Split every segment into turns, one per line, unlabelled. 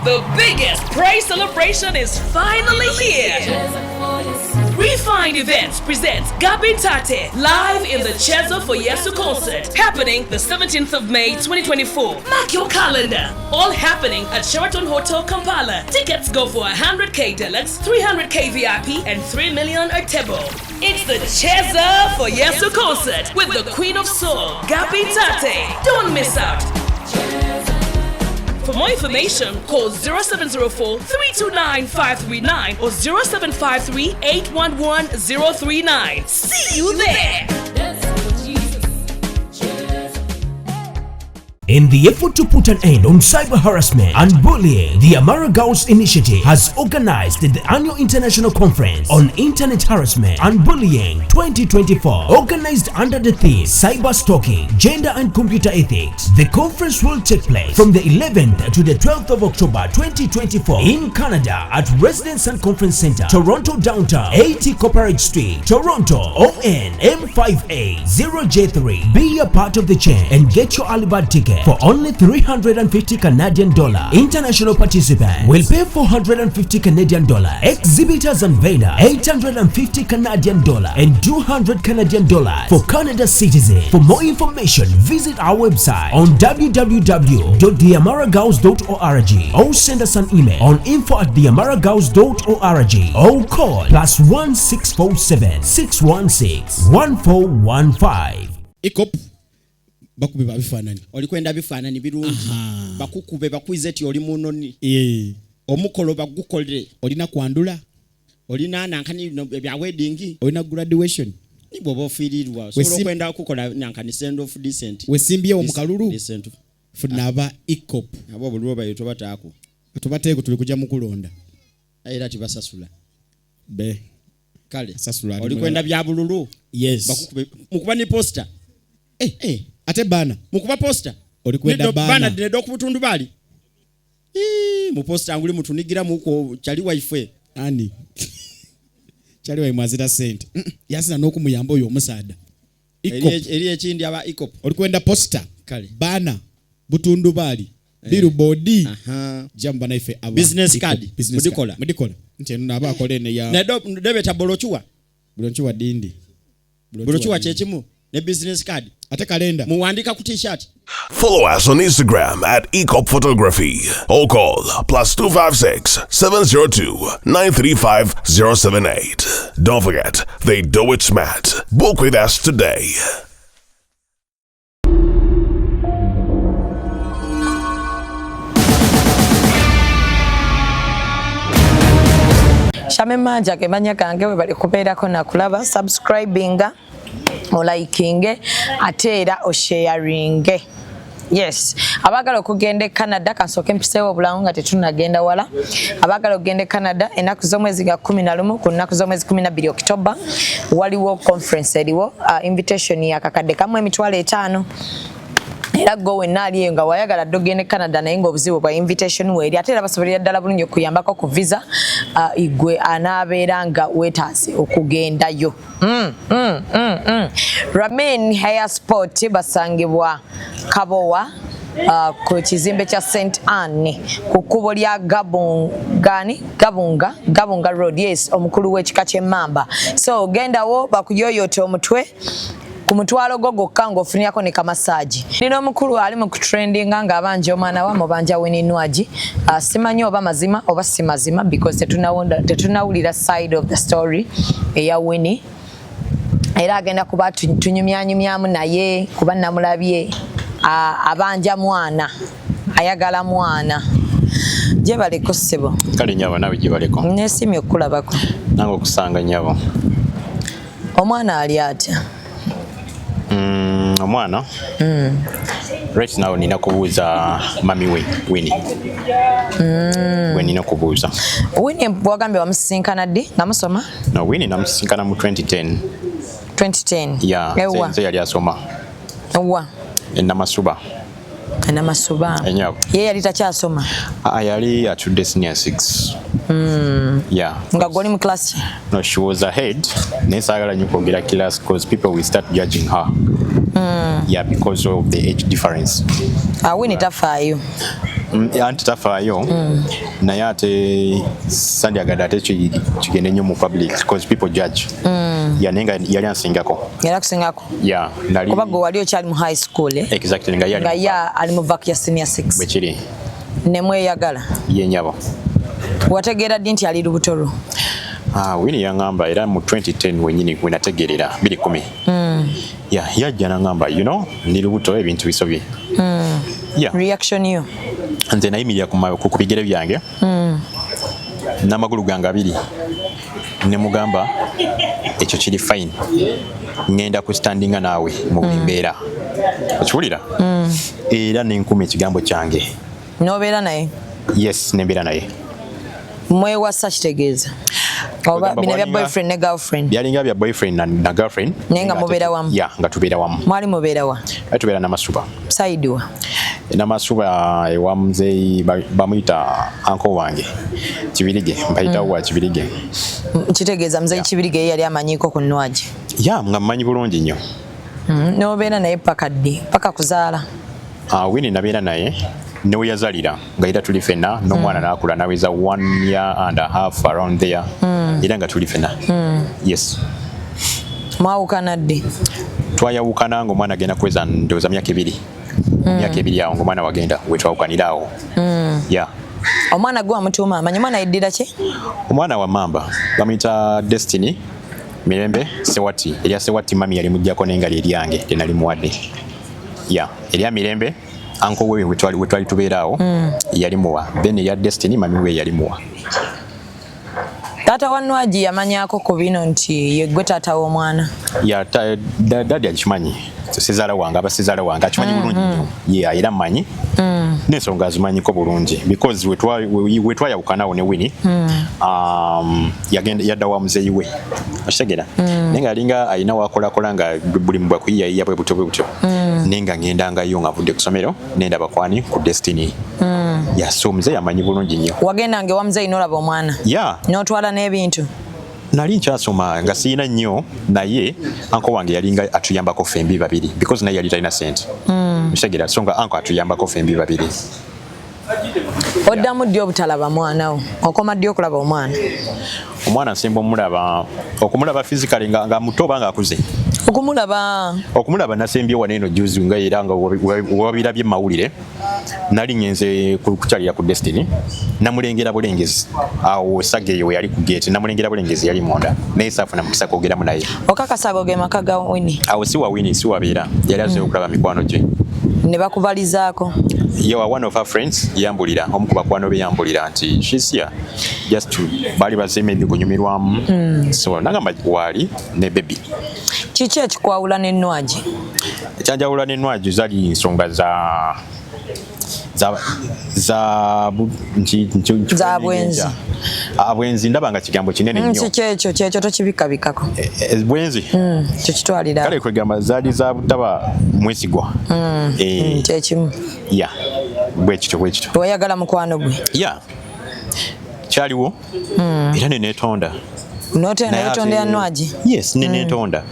The biggest praise celebration is finally here. Refined Events presents Gabby Ntate live in the Cheza for Yesu concert happening the 17th of May 2024. Mark your calendar. All happening at Sheraton Hotel Kampala. Tickets go for 100K deluxe, 300K VIP, and 3 million Etebo. It's the Cheza for Yesu concert with the Queen of Soul, Gabby Ntate. Don't miss out. For more information, call 0704 329 539 or 0753 811 039. See you there!
In the effort to put an end on cyber harassment and bullying, the Amara Girls Initiative has organized the annual International Conference on Internet Harassment and Bullying 2024, organized under the theme Cyber Stalking, Gender and Computer Ethics. The conference will take place from the 11th to the 12th of October 2024 in Canada at Residence and Conference Center, Toronto Downtown, 80 Corporate Street, Toronto, ON M5A 0J3. Be a part of the chain and get your early bird ticket for only 350 Canadian dollar. International participants will pay 450 Canadian dollar. Exhibitors and vendors 850 Canadian dollar and 200 Canadian dollar for Canada citizens. For more information, visit our website on www.theamaragirls.org or send us an email on info@theamaragirls.org or call +1647 616 1415.
Ecop bakube babifaananyi.
Oli kwenda bifaananyi birungi, bakukube bakwize ti oli munoni. Omukolo bagukolere.
Olina kwandula.
Olina nankani bya wedding.
Olina graduation.
Ni bw'oba ofiirirwa osobola okwenda okukola nankani send off decent.
Wesimbyewo mu kalulu.
Decent.
Funa aba Ecop.
Abo buli lwoba tobataako.
Tubateeko, tuli kujja mu kulonda.
Era tibasasula.
Be
Kale
Sasula ati
oli kwenda bya bululu.
Yes.
Bakukube mukuba ni poster.
Eh, ate bana
Mukuba poster.
Oli kwenda
Neddo-
bana.
Bana neddo ku butundu bali. Ii, mu poster nguli mutunigira muko kyali waife.
Ani kyali waimwazira sente. Yasina n'okumuyamba oyo omusaada. Ecop.
Eri ekindi aba Ecop.
Oli kwenda poster.
Kale.
Bana butundu bali billboard.
Aha.
Jamu banaife aba
Business
Ecop.
card.
Business
Mudikola.
card. Mudikola nti eno aba akola eno ya
Neddo debeta bolochuwa.
Bulonchiwa dindi.
Bolochuwa kyekimu ne business card.
Ate kalenda.
Muwandika ku t-shirt.
Follow us on Instagram at Ecop Photography or call +256 702 935 078. Don't forget, they do it smart. Book with us today.
Shame manja gemanya gange we bali kubeerako nakulaba subscribinga, olikinge, ate era osharinge. Yes, abaagala okugenda e Canada, kansooke mpiseewo obulamu nga tetunnagenda wala. Abaagala okugenda e Canada, ennaku z'omwezi nga 11 ku nnaku z'omwezi 12 October waliwo conference eriwo, invitation ya kakadde kamu 50,000. Era gwe wenna ali eyo nga wayagala dde ogende e Canada naye ng'obuzibu bwa invitation weeri, ate era basobolera ddala bulungi okuyambako ku visa, gwe anaabeera nga weetaase okugendayo. Ramin Hair Sport basangibwa Kabowa, ku kizimbe kya St Anne ku kkubo lya Gabungani, Gabunga, Gabunga Road. Yes, omukulu w'ekika ky'Emmamba. So gendawo bakuyoyote omutwe ku mutwalo gwo gwokka ng'ofunirako ne kamasaaji. Nina omukulu ali mu kutrendinga ng'abanja omwana wa mubanja Winnie Nwagi. Simanyi oba mazima oba si mazima because tetunawulira side of the story eya Winnie. Era agenda kuba tunyumyanyumyamu naye kuba namulabye, abanja mwana, ayagala mwana. Gyebaleko ssebo.
Kale nnyabo, naawe gyebaleko.
Neesiimye okukulabako.
Nange okusanga nnyabo.
Omwana ali atya?
Omwana right now nina kubuuza mami we Winnie. We nina kubuuza.
Winnie bwagambye wamusisinkana ddi nga musoma?
No, Winnie namusisinkana mu 2010.
2010.
Yeah,
Ewa.
nze yali asoma.
Ewa.
E Namasuba.
E Namasuba.
Ennyabo.
Ye yali takyasoma?
Ah, yali atudde senior 6. Yeah.
Nga gw'oli mu class ki?
No, she was ahead. Naye saagala nnyo kwogera class because people will start judging her. Yeah, because of the age difference.
Ah, Winnie tafaayo.
Anti tafaayo, naye ate sandyagadde ate kigende nnyo mu public because people judge. Yeah, naye nga yali ansingako.
Yali akusingako?
Yeah, nali
Kuba gwe wali okyali mu high school, eh?
Exactly, nga yali
Nga ye ali mu vac ya senior 6.
Bwe kiri.
Nemweyagala?
Ye, nyabo.
Wategeera ddi nti ali lubuto lwo?
Ah, Winnie yaŋŋamba, era mu 2010 wenyini we nategeerera, 2010. Yeah, yajja naŋŋamba, ndi lubuto, ebintu bisobye. Yeah.
Reaction yo?
Nze nayimirira ku bigere byange n'amagulu gange abiri, ne mugamba ekyo kiri fine, ŋŋenda kustandinga naawe mu buli mbeera, okiwulira? Era nenkuma ekigambo kyange.
N'obeera naye?
Yes, nembeera naye.
Mwewasa, kitegeeza oba
Bagamba
bino bya boyfriend ne girlfriend?
Byalinga bya boyfriend na girlfriend.
Naye nga mubeera wamu?
Yeah, nga tubeera wamu.
Mwali mubeera wa?
Era tubeera Namasuba.
Side wa?
Namasuba ewa muzeeyi bamuyita uncle wange Kibirige, mpayitawo wa Kibirige.
Kitegeeza muzeeyi Kibirige ye yali amanyiiko ku Nwagi?
Yeah, nga mmanyi bulungi nnyo.
N'obeera naye paka ddi, paka kuzaala?
Winnie nabeera naye ne we yazalira, nga era tuli fenna n'omwana n'akula naweza 1 year and a half around there, era nga tuli fenna, yes.
Mwawukana ddi?
Twayawukana ng'omwana agenda kuweza, ndowooza myaka 2, myaka 2 awo ng'omwana wagenda wetwawukanira awo, yeah.
Omwana gwe wamutuuma amanyi? Omwana yeddira ki?
Omwana wa mamba bamuyita Destiny Mirembe Sewati. Erya Sewati mami yali mujjako, naye nga lyeryange lyenali muwadde ya erya Mirembe uncle we wetwali tubeera awo yali muwa, then erya Destiny mami we yali muwa.
Taata wa Nwagi yamanyako ku bino nti ye gwe taata w'omwana?
Yeah, daddy akimanyi, sezaala wange, aba sezaala wange akimanyi bulungi nnyo. Yeah, era mmanyi n'ensonga azimanyiko bulungi because wetwayawukanawo ne Winnie, yagenda yadda wa muzeeyi we, okitegeera? Naye nga yalinga alina wakolakola nga buli bwa kuyiyayiya bwe butyo bwe butyo, naye nga ngendangayo nga nvudde ku ssomero nendaba kwani ku Destiny. Yeah, so muzeeyi amanyi bulungi nnyo.
Wagendanga ewa muzeeyi n'olaba omwana?
Yeah.
N'otwala n'ebintu?
Nali nkyasoma nga siyina nnyo, naye uncle wange yalinga atuyambako ffembi babiri because naye yali talina sente, okitegeera? So nga uncle atuyambako ffembi babiri.
Oddamu ddi obutalaba mwana wo? Okoma ddi okulaba omwana?
Omwana nsemba omulaba, okumulaba physically nga muto oba nga akuze?
Okumulaba.
Okumulaba nasembye wano eno juzi, nga era nga wabirabye mu mawulire, nali ngenze kukyalira ku Destiny, namulengera bulengezi awo saga eyo we yali ku gate, namulengera bulengezi, yali munda, naye saafuna mukisa kwogeramu naye.
Okakasa ago ge maka ga Winnie?
Awo si wa Winnie, si wabeera, yali azeyo okulaba mikwano gye.
Ne bakubalizaako?
Yeah, one of her friends yambulira, omu ku bakwano be yambulira nti she's here, just to baali bazze maybe kunyumirwamu, so nagamba waali ne baby.
Kiki ekikwawula ne Nwagi?
Ekyanjawula ne Nwagi zali nsonga za za bu- nki- nki- nki-
Za bwenzi.
Ah, bwenzi ndaba nga kigambo kinene nnyo.
Si kyekyo, kyekyo tokibikabikako.
Bwenzi
Kyekitwalira.
Kale kwegamba zaali za butaba mwesigwa.
Kyekimu.
Yeah, bwekityo bwekityo.
Weyagala mukwano gwe?
Yeah, kyaliwo era neneetonda. Naye
Notondera Nwagi?
Yes, neneetonda,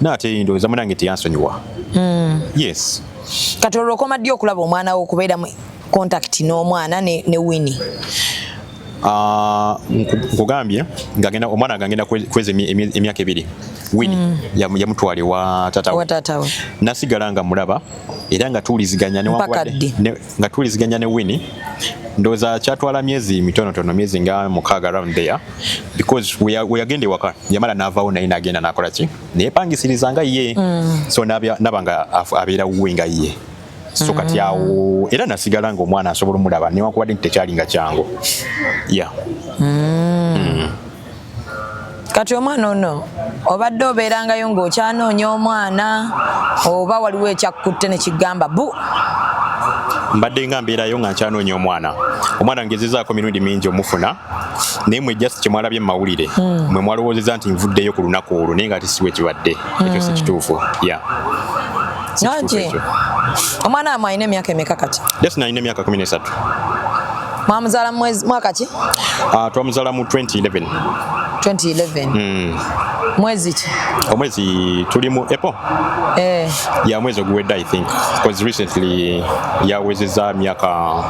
naate ndowooza munange teyansonyiwa, yes.
Kati olwo okoma ddi okulaba omwana wo, okubeera mu contact n'omwana ne Winnie?
Ah, nkugambye ngagenda omwana gangenda kweza emyaka 2, Winnie yamutwala ewa taata we.
Owa taata we.
Nasigala nga mulaba era nga tuwuliziganya
Mpaka ddi?
nga tuwuliziganya ne Winnie, ndowooza kyatwala myezi mitonotono, myezi nga 6 around there, because we yagenda ewaka yamala n'avaawo, naye n'agenda n'akola ki, neyepangisiriza nga ye, so naba nga abeera wuwe nga ye. So kati awo era nasigala nga omwana asobola omulaba newankubadde nti tekyali nga kyangu, yeah.
Kati omwana ono obadde obeerangayo ng'okyanoonya omwana, oba waliwo ekyakkutte ne kigamba bu?
Mbadde nga mbeerayo nga nkyanoonya omwana. Omwana ngezezaako mirundi mingi omufuna, naye mwe just kyemwalabye mu mawulire, mwe mwalowoozeza nti nvuddeyo ku lunaku olwo, naye nga ate si bwe kibadde. Ekyo si kituufu, yeah. Si kituufu
Nwagi,
ekyo.
omwana wamwe alina emyaka emeka kati?
Destiny alina emyaka 13.
Mwamuzaala mwezi mwaka ki?
Twamuzaala mu 2011.
2011. Mwezi ki?
Omwezi tuli mu April. Ya, mwezi oguwedde, I think, because recently yawezeza myaka,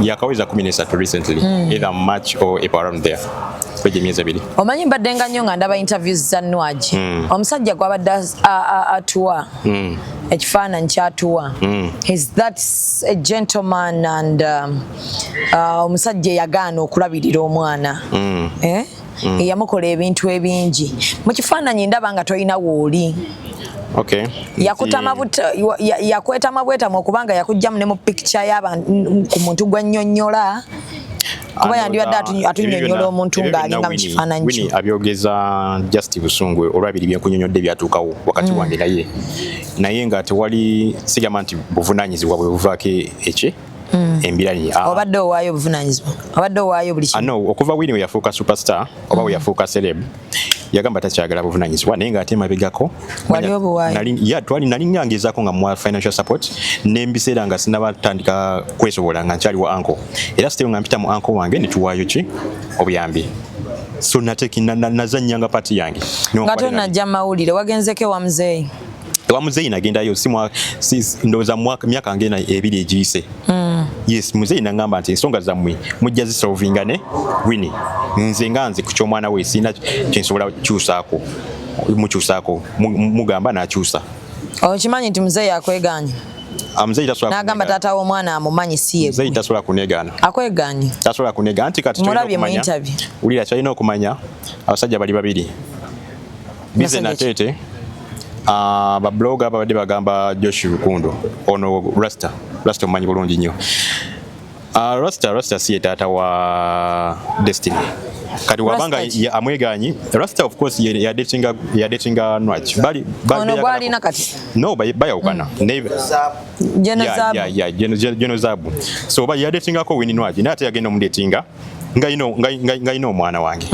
yakaweza 13 recently, either March or April, around there, kwegyo emyezi 2.
Omanyi mbadde nga nnyo nga ndaba interviews za Nwagi. Omusajja gwabadde atuwa ekifaananyi kyatuwa, he's that a gentleman and omusajja eyagaana okulabirira omwana, eh? Eyamukola ebintu ebingi. Mu kifaananyi ndaba nga tolina wooli. Yakutama yakwetama bwetamu okubanga yakugjamu ne mu picture y'abantu ku muntu gwannyonnyola, kuba yandibadde atunnyonnyola omuntu ng'alinga mu kifaananyi kyo.
Winnie abyogeza just busungu olwabiri byenkunyonyodde byatuukawo wakati wange naye, naye nga tewali, sigamba nti buvunaanyizibwa bwe buvaako eki embiranye. Ah,
Obadde owaayo obuvunaanyizibwa, obadde owaayo buli
ah,
kimu.
No, okuva Winnie we yafuuka superstar oba we yafuuka celeb, yagamba takyagala buvunaanyizibwa, naye ng'ate emabegako
Wali obuwaayo?
Ya, twali nali ngangezaako nga muwa financial support n'embiseera nga sinnabatandika kwesobola, nga nkyali wa uncle, era still nga mpita mu uncle wange ne tuwaayo ki obuyambi. So nateki nazannyanga part yange.
Nga
Newankubadde
tonajja mawulire, wagenzeko ewa muzeeyi?
Ewa muzeeyi nagendayo si ndowooza myaka ngena 2 egiyise. Yes, muzeeyi nangamba nti ensonga zammwe mujja zisolvinga ne Winnie, nze nga nze ku ky'omwana we sirina kyensobola kyusaako, mukyusaako mugamba n'akyusa.
Okimanyi nti muzeeyi akweganye?
Ah, muzeeyi tasobola
N'agamba
kunegaana.
taata w'omwana amumanyi si ye.
Muzeeyi tasobola kunegaana.
Akweganye.
Tasobola kunegaana nti kati kyolina
Mulabye mu
okumanya-
interview.
Wulira, kyalina okumanya, abasajja bali babiri bize
Basajja ki?
nateete babloga babadde bagamba Josh Rukundo ono Rasta, Rasta omumanyi bulungi nnyo. Rasta si ye taata wa Destiny. Kati wabanga
Rasta ki?
Amweganyi Rasta, of course yadatinga Nwagi. Bali
Ono gw'alina kati?
No, bayawukana.
Geno
Yeah,
Zabu.
yeah, Geno Zabu. So ba yadatingako Winnie Nwagi, naye ate yagenda omudatinga nga omwana wange.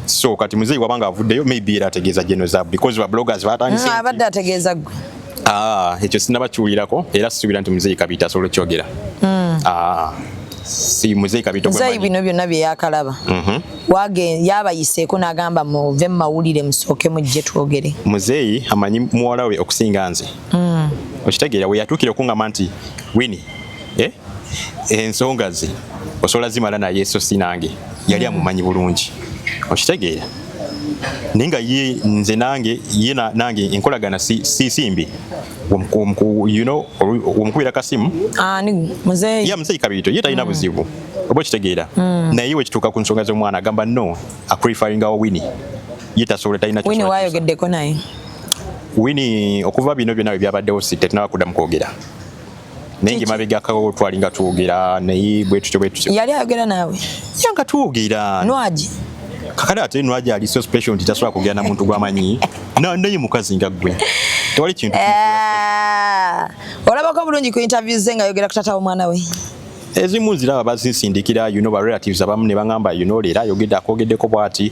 So kati muzeeyi wabanga avuddeyo, maybe era ategeeza Geno Zabu because ba bloggers batandise
Abadde ategeeza ggwe.
Ah, ekyo sinnabakiwulirako, era sisuubira nti muzeeyi Kabiita asobola okyogera. Ah, si muzeeyi Kabiita
Muzeeyi
gwe mmanyi.
bino byonna bye yakalaba, yabayiseeko n'agamba muve mu mawulire musooke mujje twogere.
Muzeeyi amanyi muwala we okusinga nze. Okitegeera, we yatuukira okuŋŋamba nti Winnie, eh? Ensonga ze osobola zimala naye so si nange, yali amumanyi bulungi, okitegeera, naye nga ye nze nange ye nange enkolagana si simbi. You know, omukubira kasimu.
Ani, muzeeyi?
Ya, muzeeyi Kabiito ye talina buzibu, oba okitegeera, naye wekituuka ku nsonga z'omwana agamba no, apreferringawo Winnie, ye tasobola, talina
Winnie
kyasobola.
wayogeddeko naye?
Winnie okuva bino byonna bwe byabaddewo si tetunaba kuddamu kwogera, naye
Kiki?
ngemabegako twalinga twogera, naye bwe tutyo bwe tutyo.
Yali ayogera naawe?
Ya, nga twogera.
Nwagi?
Kakati ate Nwagi ali so special nti tasobola kwogera na muntu gw'amanyi. Naye mukazi nga ggwe, tewali kintu.
Eh, olabako bulungi ku interview ze ng'ayogera ku taata w'omwana we?
Ezimu nziraba, bazinsindikira, ba relatives abamu ne baŋŋamba, leero ayogedde, akwogeddeko bw'ati.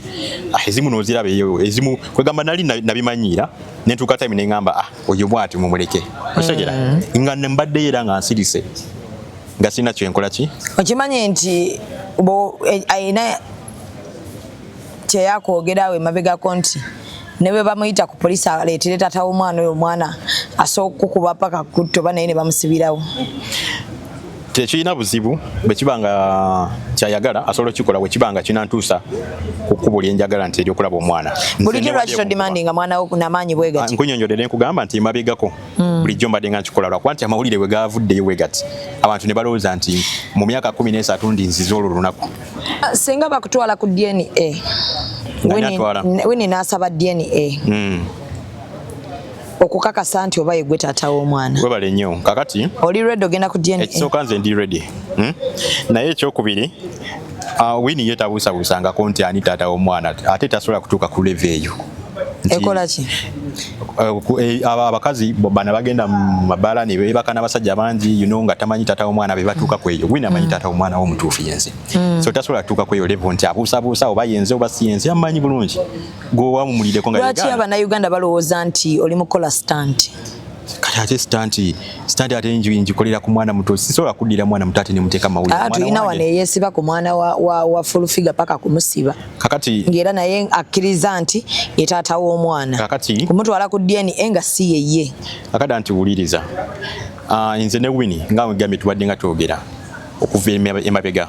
Ah, ezimu n'oziraba eyo, ezimu kwegamba nali nabimanyiira nentuuka time ne ŋŋamba, ah, oyo bw'ati mumuleke, okitegeera, nga mbaddeyo era nga nsirise nga sirina kyenkola ki.
Okimanyi nti ayina kyeyakwogera awo emabegako nti ne bwe bamuyita ku poliisi aleetere taata w'omwana oyo, omwana asobola okukuba paka kutta oba naye ne bamusibirawo.
Tekirina buzibu, bwe kiba nga kyayagala asobola okukikola, bwe kiba nga kinantuusa ku kkubo lyenjagala nti eryokulaba omwana. Nze
Bulijjo lwaki
newaddeyo.
todemandinga mwana wo namaanyi bwe
Ah,
gati?
Nkunyonnyodde ne nkugamba nti mabegako bulijjo mbadde nga nkikola, lwakuba nti amawulire bwe gavuddeyo bwe gati, abantu ne balowooza nti mu myaka 13 ndi nzize olwo lunaku.
Ah, singa bakutwala ku DNA,
Nga natwala.
Winnie n'asaba DNA okukakasa nti oba yegwe taata w'omwana,
Webale nnyo. Kakati
oli ready ogenda ku DNA?
Ekisooka, nze ndi ready, Naye ekyokubiri, Winnie ye tabuusabuusangako nti ani taata w'omwana, ate tasobola kutuuka ku level eyo.
Ekola ki?
Abakazi bano bagenda mu mabaala ne beebaka n'abasajja bangi, nga tamanyi taata w'omwana, be batuuka ku eyo. Winnie amanyi taata w'omwana w'omutuufu yenze, so tasobola kutuuka ku eyo level nti abuusabuusa oba yenze oba si yenze. Amanyi bulungi, gwe wamumulireko nga
Lwaki
yegaana.
Abannayuganda balowooza nti oli mukola stunt?
Kati Kati ate stunt ate njikolera ku mwana muto, sisobola kuddira mwana muto ate nemuteeka mawulire.
Ah, tulina wano eyeesiba ku mwana wa Full Figure paka kumusiba.
Kakati
ng'era naye akkiriza nti ye taata w'omwana.
Kakati
kumutwala ku DNA nga si yeye.
Kakati anti wuliriza, nze ne Winnie nga wegambye tubadde nga twogera okuva emabega,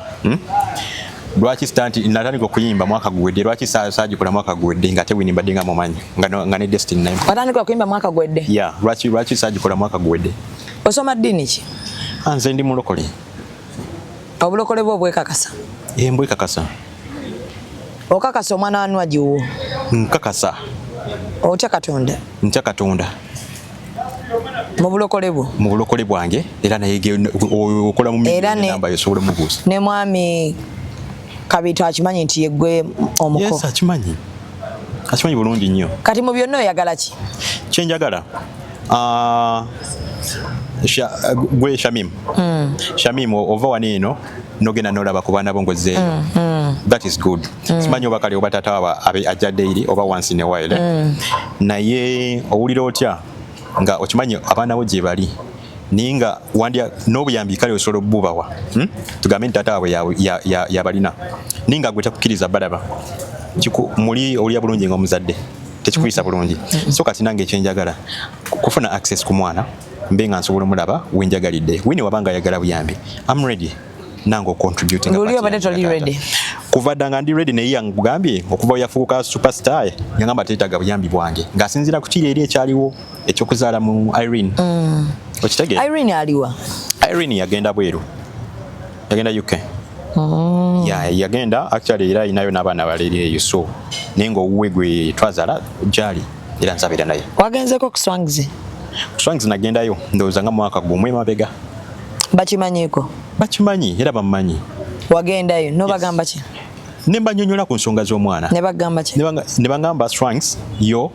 Lwaki stunt natandika okuyimba mwaka guwedde, lwaki saagikola mwaka guwedde nga ate Winnie mbadde nga mumanyi, nga ne Destiny naye.
Watandika okuyimba mwaka guwedde?
Yeah, lwaki saagikola mwaka guwedde?
Osoma ddiini ki?
Nze ndi mulokole.
Obulokole bwo bwekakasa?
Mbwekakasa.
Okakasa omwana wa Nwagi wo?
Nkakasa.
Otya Katonda?
Ntya Katonda.
Mu bulokole bwo?
Mu bulokole bwange, era naye okola mu namba yo osobola omubuuza.
Ne mwami Kabito akimanyi nti ye ggwe omuko?
Yes, akimanyi. Akimanyi bulungi nnyo.
Kati mu byonna oyagala ki?
Kye njagala, gwe Shamim. Shamim, ova wano eno n'ogenda n'olaba ku baana bo ng'ozzeeyo. That is good. Simanyi oba kale oba taata waabwe ajja daily oba once in a while. Naye owulira otya nga okimanyi abaana bo gye bali, naye nga wandya n'obuyambi kale osobola obubawa, Tugambe nti taata waabwe yabalina, naye nga gwe takukkiriza balaba. Muli owulira bulungi ng'omuzadde, tekikuyisa bulungi. So kati nange ekyenjagala kufuna access ku mwana, mbe nga nsobola omulaba wenjagalidde. Winnie wabanga ayagala buyambi, I'm ready nange ocontributing.
Luli obadde toli ready?
Kuva dda nga ndi ready, naye yangambye okuva we yafuuka superstar yangamba teetaaga buyambi bwange, ng'asinziira ku kiri eri ekyaliwo ekyokuzaala mu Irene. Okitegeera?
Irene aliwa?
Irene yagenda bweru, yagenda UK. Yeah, yagenda actually, era ayinayo n'abaana baleri eyo, so naye ng'owuwe gwe twazaala gyali era nzabeera naye.
Wagenzeko ku Swangs?
Swangs nagendayo ndowooza nga mwaka gumu emabega.
Bakimanyiiko?
Bakimanyi era bamumanyi.
Wagendayo nobagamba ki?
Ne mbanyonyola ku nsonga z'omwana.
Ne bagamba ki?
Ne bagamba Swangs yo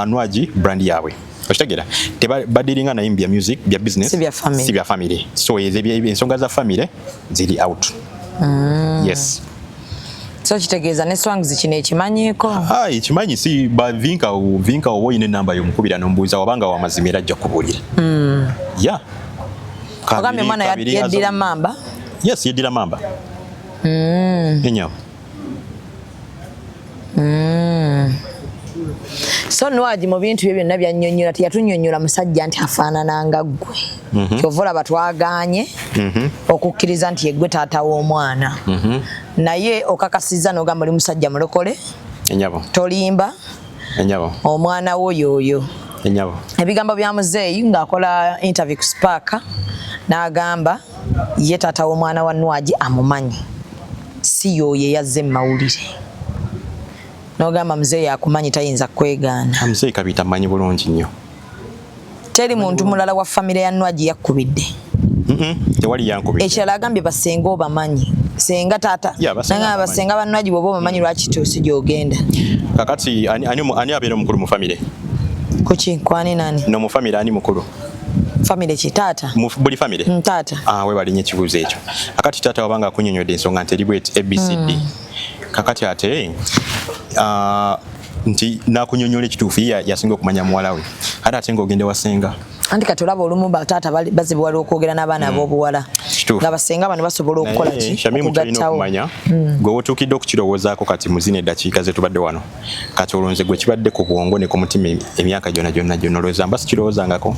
Nwagi brand yaabwe, okitegeera? Badiringa naye bya music, bya business,
Si bya family.
Si bya family. So ensonga za family ziri out. Yes.
So kitegeeza ne Swangs kino ekimanyiiko?
Ai, kimanyi si ba Vinka, Vinka oba oyina enamba y'omukubira n'omubuuza, wabanga wa mazima era ajja kubuulira. Yeah.
Ogambye omwana
Kabiri
yeddira mamba?
Yes, yeddira mamba. Enyo.
So Nwagi mu bintu bye byonna byannyonnyola teyatunnyonnyola musajja nti afaanana nga ggwe. Kyova olaba twagaanye okukkiriza nti yeggwe taata w'omwana. Naye okakasizza n'ogamba oli musajja mulokole.
Enyabo.
Tolimba.
Enyabo.
Omwana wo y'oyo.
Enyabo.
Ebigambo bya muzeeyi ng'akola interview ku Spark n'agamba ye taata w'omwana wa Nwagi amumanyi, si y'oyo eyazze mu mawulire. N'ogamba muzeeyi akumanyi tayinza kwegaana.
Muzeeyi Kabita mmanyi bulungi nnyo.
Teri muntu mulala wa famire ya Nwagi yakkubidde?
Tewali yankubidde.
Ekirala agambye basenga obamanyi. Senga taata.
Yeah, basenga
Nangamba
bamanyi.
basenga ba Nwagi bw'oba obamanyi lwaki tuusi gy'ogenda?
Kakati ani abeera omukulu mu famire?
Kuki? Kwani nani?
No, mu famire ani mukulu?
Famire ki? Taata?
Mu buli famire?
Taata.
Weebale nnyo ekibuuzo ekyo. Akati taata wabanga akunnyonnyodde ensonga nti eri bweti ABCD. Kakati ate nti nakunyonnyola ekituufu, ye yasinga okumanya muwala we. Ate ng'ogenda wasenga.
Anti kati olaba olumu bataata bazibuwala okwogera n'abaana ab'obuwala.
Kituufu.
Nga basenga bano basobola okukola
Naye,
ki?
Shamimu, ky'olina
Okugattawo.
okumanya, gwe wotuukidde okukirowoozaako kati mu zino eddakiika ze tubadde wano. Kati olwo nze gwe kibadde ku bwongo ne ku mutima emyaka gyonna gyonna gyonna, olowooza mba sikirowoozangako?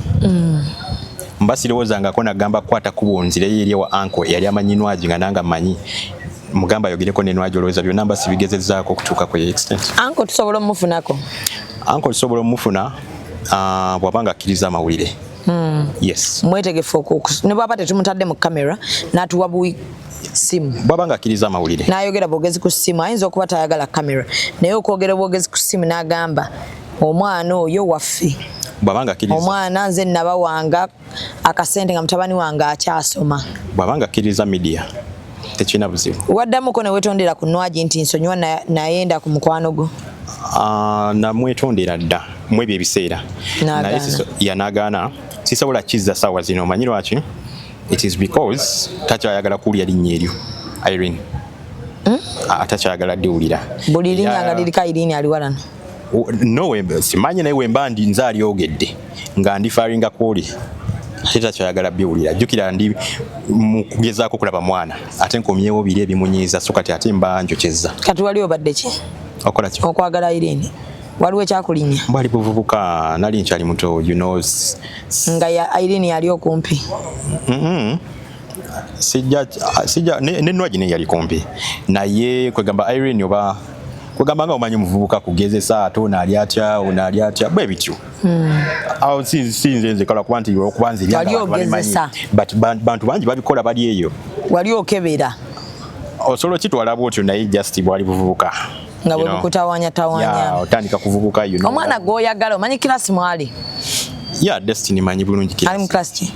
Mba sirowoozangako nagamba kukwata kkubo nzireyo eri ewa uncle eyali amanyi Nwagi nga nange mmanyi. Mugamba ayogereko ne Nwagi, olowooza byonna mba sibigezezzaako okutuuka ku extent?
Uncle tusobola omufunako?
Uncle tusobola omufuna, bw'aba nga akkiriza amawulire. Yes.
Mwetegefu ne bw'aba tetumutadde mu kamera n'atuwa buwi simu.
Bw'aba nga akkiriza amawulire.
N'ayogera bwogezi ku ssimu, ayinza okuba tayagala kamera, naye okwogera obwogezi ku ssimu n'agamba omwana oyo waffe.
Bw'aba nga akkiriza.
Omwana nze nabawanga akasente nga mutabani wange akyasoma.
Bw'aba nga akkiriza media tekirina buzibu.
Waddamuko ne weetondera ku Nwagi nti nsonyiwa nayenda ku mukwano gwo?
Namwetondera dda mu ebyo ebiseera.
N'agaana.
Naye yanagaana. Sisobola kizza ssaawa zino, omanyi lwaki? It is because takyayagala kuwulira linnya eryo Irene. Takyayagala ddiwulira.
Buli linnya nga liriko Irene aliwalana.
No, simanyi naye wemba ndi nze alyogedde. Nga ndi faringa kwoli ate takyayagala biwulira. Jjukira ndi mu kugezaako kulaba mwana, ate nkomyewo biri ebimunyiiza, so kati ate mba njokyezza.
Kati wali obadde ki?
Okola ki?
Okwagala Irene, waliwo ekyakulinnya?
Bwali buvubuka, nali nkyali muto, you know.
Nga ya Irene yali okumpi?
Sijja ne Nwagi naye yali kumpi, naye kwegamba Irene oba kwegamba nga omanyi omuvubuka kugezesa, ate ono ali atya, ono ali atya, bwe bityo. Awo si nze nzekala kuba nti olwokuba nze ebyange
Wali
abantu babimanyi.
ogezesa.
But bantu bangi babikola bali eyo.
Wali okebera?
Osobola okitwala bwotyo, naye just bwali buvubuka.
Nga
You
bwe
know.
bukutawanya tawanya.
Yeah, otandika kuvubuka, you know.
Omwana gw'oyagala omanyi class mwali?
Yeah, Destiny manyi bulungi class.
Ali mu class ki?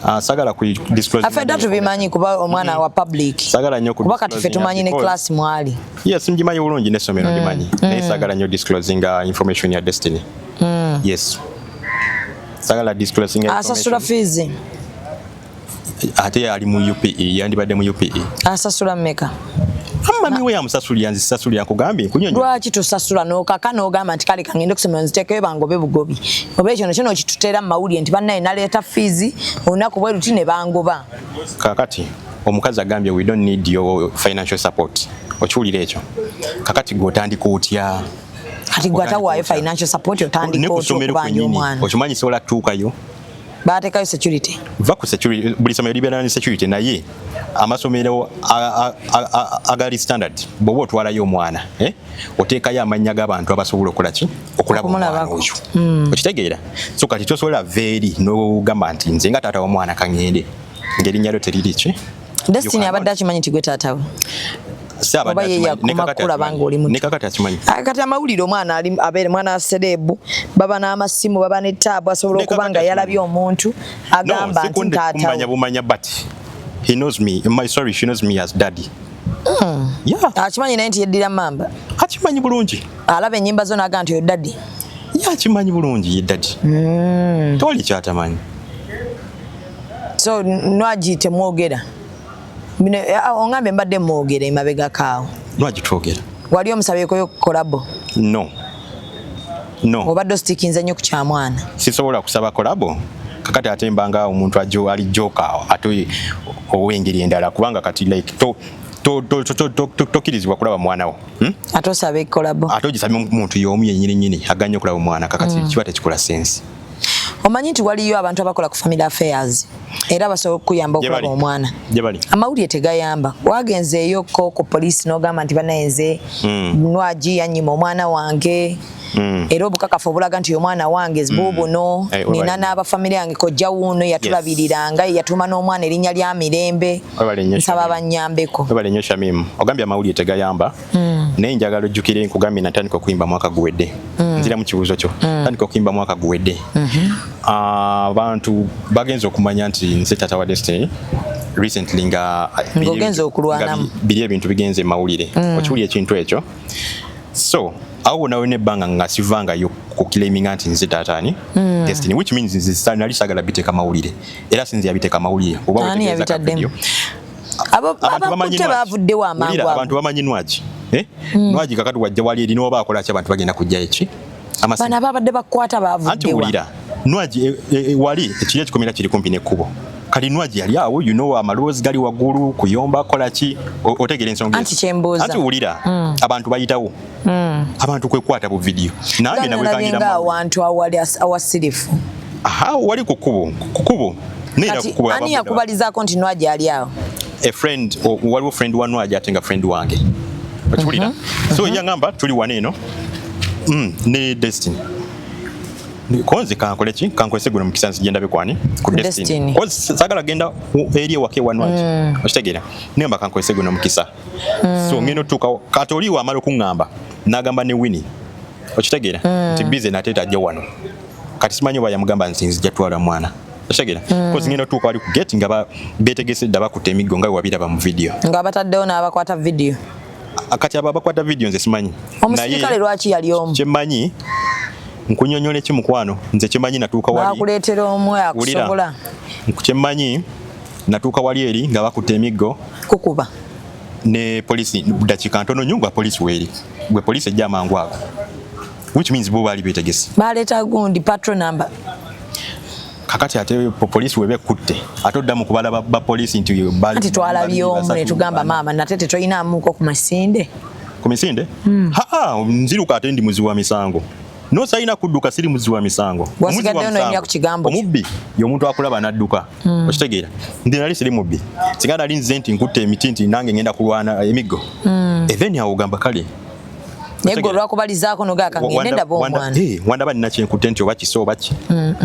Ah, sagala ku disclose.
Affe dda tubimanyi kuba omwana wa public.
Sagala nnyo ku
Kuba kati ffe
disclosing
tumanyi ne class mwali.
Yes, ngimanyi bulungi n'essomero ndimanyi, naye sagala nnyo disclosing information ya Destiny. Yes, sagala disclosing
Asasula
information.
fees?
Ate ali mu UPE, yandibadde mu UPE.
Asasula mmeka?
Mami we yamusasulira, nzisasulira, nkugambye nkunyonyo.
Lwaki tosasula n'okaka n'ogamba nti kale kangende kusomero nziteekeyo bangobe bugobi, oba ekyo nakyo n'okituteera mu mawulire nti bannaye naleeta fees olunaku bwe luti ne bangoba?
Kakati omukazi agambye, "We don't need your financial support." Okiwulira ekyo? Kakati gwe otandika otya?
Kati gwe atawaayo financial support
Ne
otandika
ku
otya
ssomero
okubanja
kwennyini
omwana?
Okimanyi sobola tutuukayo.
Bateekayo security?
Va ku security, buli somero libeera ne security, naye amasomero agali standard, bw'oba otwalayo omwana, eh, oteekayo amannya g'abantu abasobola okukola ki? Okulaba omwana
Okumulabako.
oyo. Okitegeera? So kati tosobola va eri n'ogamba nti nze nga taata w'omwana kaŋŋende ng'erinnya lyo teriri ki.
Destiny abadde akimanyi nti gwe taata we?
Si abadde
Oba ye
akimanyi, ne
yakoma
kakati
kulaba
akimanyi.
ng'oli muto?
Ne kakati akimanyi.
Ah, kati amawulire omwana ali abeere mwana wa celeb, baba n'amasimu, baba ne taabu, asobola
Ne
okuba
kakati
nga yalabye
akimanyi.
omuntu agamba
No,
nti
sikunde
taata
kumanya
we.
bumanya, but he knows me, my, sorry, she knows me as daddy. Yeah.
Akimanyi naye nti yeddira mamba?
Akimanyi bulungi.
Alaba ennyimba zo n'agamba nti oyo daddy?
Yeah, akimanyi bulungi ye daddy. Tewali kyatamanyi.
So Nwagi temwogera bino? Eh, ongambe mbadde mwogera emabegako awo.
Nwagi twogera.
Wali omusabyeko collabo?
No.
Obadde ositikinze nnyo ku kyamwana.
Sisobola kusaba collabo kakati ate mbanga omuntu ajo ali joka ate ow'engeri endala, kubanga kati like to tokkirizibwa kulaba mwana wo,
Ate osaba collabo.
Ate ogisabye omuntu y'omu yennyini nyini aganye okulaba omwana, kakati kiba tekikola sense.
Omanyi nti waliyo abantu abakola ku family affairs era basobola okukuyamba
Gye
okulaba
bali.
omwana?
Gye bali.
Amawulire tegayamba. Wagenzeeyoko ku poliisi n'ogamba nti banaye nze Nwagi yannyima omwana wange, era obukakafu obulaga nti omwana wange buubuno,
Eh,
nina
webale.
n'abafamire yange, kojja wuuno yatulabiriranga, yatuuma n'omwana erinnya lya Mirembe,
Webale nnyo,
nsaba
Shamim.
bannyambeko.
Webale nnyo, Shamim. Ogambye amawulire tegayamba, naye njagala ojjukire nkugambye natandika okuyimba mwaka guwedde. Nzira mu kibuuzo kyo. Tandika okuyimba mwaka guwedde. Abantu bagenze okumanya nti nze taata wa Destiny recently nga
Ng'ogenze okulwanamu.
nga biri ebintu bigenze mawulire. Okiwulira ekintu ekyo? So awo wonna wonna ebbanga nga sivangayo ku claiminga nti nze taataani Destiny, which means nze nali saagala biteeka mawulire, era sinze yabiteeka mawulire. Oba
Ani
wetegereza ka
yabitaddemu?
video.
Abo
Abantu bamanyi
abakutte
Nwagi.
bavuddewo amangu
Wulira,
ago.
abantu bamanyi Nwagi, eh? Nwagi kakati wajja wali eri n'oba akola ki, abantu bagenda kujjayo ki? Amasimu.
Bano ababadde bakwata
Anti
bavuddewa?
wulira, Nwagi wali ekiri ekikomera kiri kumpi n'ekkubo, kali Nwagi yali awo, you know, amaloboozi gali waggulu, kuyomba, kola ki, otegeera ensonga
Anti
ezo.
kyembuuza.
Anti wulira, abantu bayitawo, abantu kwekwata bu video, nange
Nalabye
nabwekangira.
nga awantu awali awasirifu.
Aha, wali ku kkubo, ku kkubo. Naye era
Kati
ku kkubo
ani
abavudde
yakubalizaako nti Nwagi ali awo?
A friend, waliwo friend wa Nwagi ate nga friend wange, okiwulira? So yaŋŋamba tuli wano eno, ne Destiny. Konze kankole ki, kankozese guno mukisa nzije ndabe kwani ku
Destiny.
Destiny, 'Cause saagala genda eri ewaka ewa Nwagi, okitegeera? Nengamba kankozese guno mukisa. So ngenda otuukawo, kati oli wamala okuŋŋamba n'agamba ne Winnie, okitegeera, nti bize nate tajja wano. Kati simanyi oba yamugamba nti nzija twala mwana, okitegeera? Cause ngenda otuuka wali ku gate nga betegese dda, bakutte emiggo nga bwe wabiraba mu video.
Nga bataddewo n'abakwata video?
Kati abo abakwata video nze simanyi.
Omusirikale lwaki yali omu?
Kyemmanyi, nkunyonyola eki mukwano, nze kyemmanyi natuuka wali.
Bakuleetera omu
Wulira.
akusobola.
Kyemmanyi natuuka wali eri nga bakutte emiggo.
Kukuba?
Ne polisi dakiika ntono nnyo nga polisi weeri, gwe polisi ejja amangu ago. Which means bo baali beetegese.
Baleeta gundi patrol number.
Kakati ate poliisi weba ekutte, ate odda mu kubala ba poliisi nti
baali anti twalabye omu ne tugamba, maama, nate tetolinaamuko ku masinde.
Ku misinde? Haa, nziruka ate ndi muzi wa misango. No, sayina kudduka, siri muzi wa misango.
Wasigaddeyo noyimya ku kigambo
kyo. Omubbi y'omuntu akulaba n'adduka. Okitegeera? Nze nali siri mubbi. Singa nali nze nti nkutte emiti nti nange ngenda kulwana emiggo, even awo ogamba kale.
Naye gwe olwakubalizaako nogaa kangende ndaba omwana.
Wandaba nina kyenkutte nti oba kisa oba ki,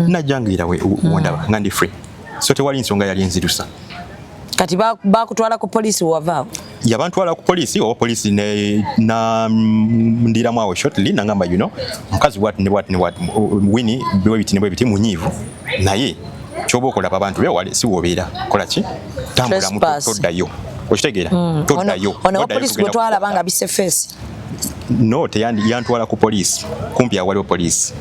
najjangira wandaba nga ndi free, so tewali nsonga yali enzirusa.
Kati bakutwala ku poliisi, wavaawo?
Yabantwala ku poliisi, oba poliisi ne na ndiramu awo shortly, nangamba, mukazi bwati ne bwati ne bwati, Winnie bwe biti ne bwe biti, munyiivu, naye kyoba okola abantu bewale, si wobeera kola ki, tambulamu, toddayo. Okitegeera? Toddayo.
Ono wa poliisi gwe twalaba nga bisse face?
No, teyandi yantwala ku poliisi, kumpi awaliwo poliisi.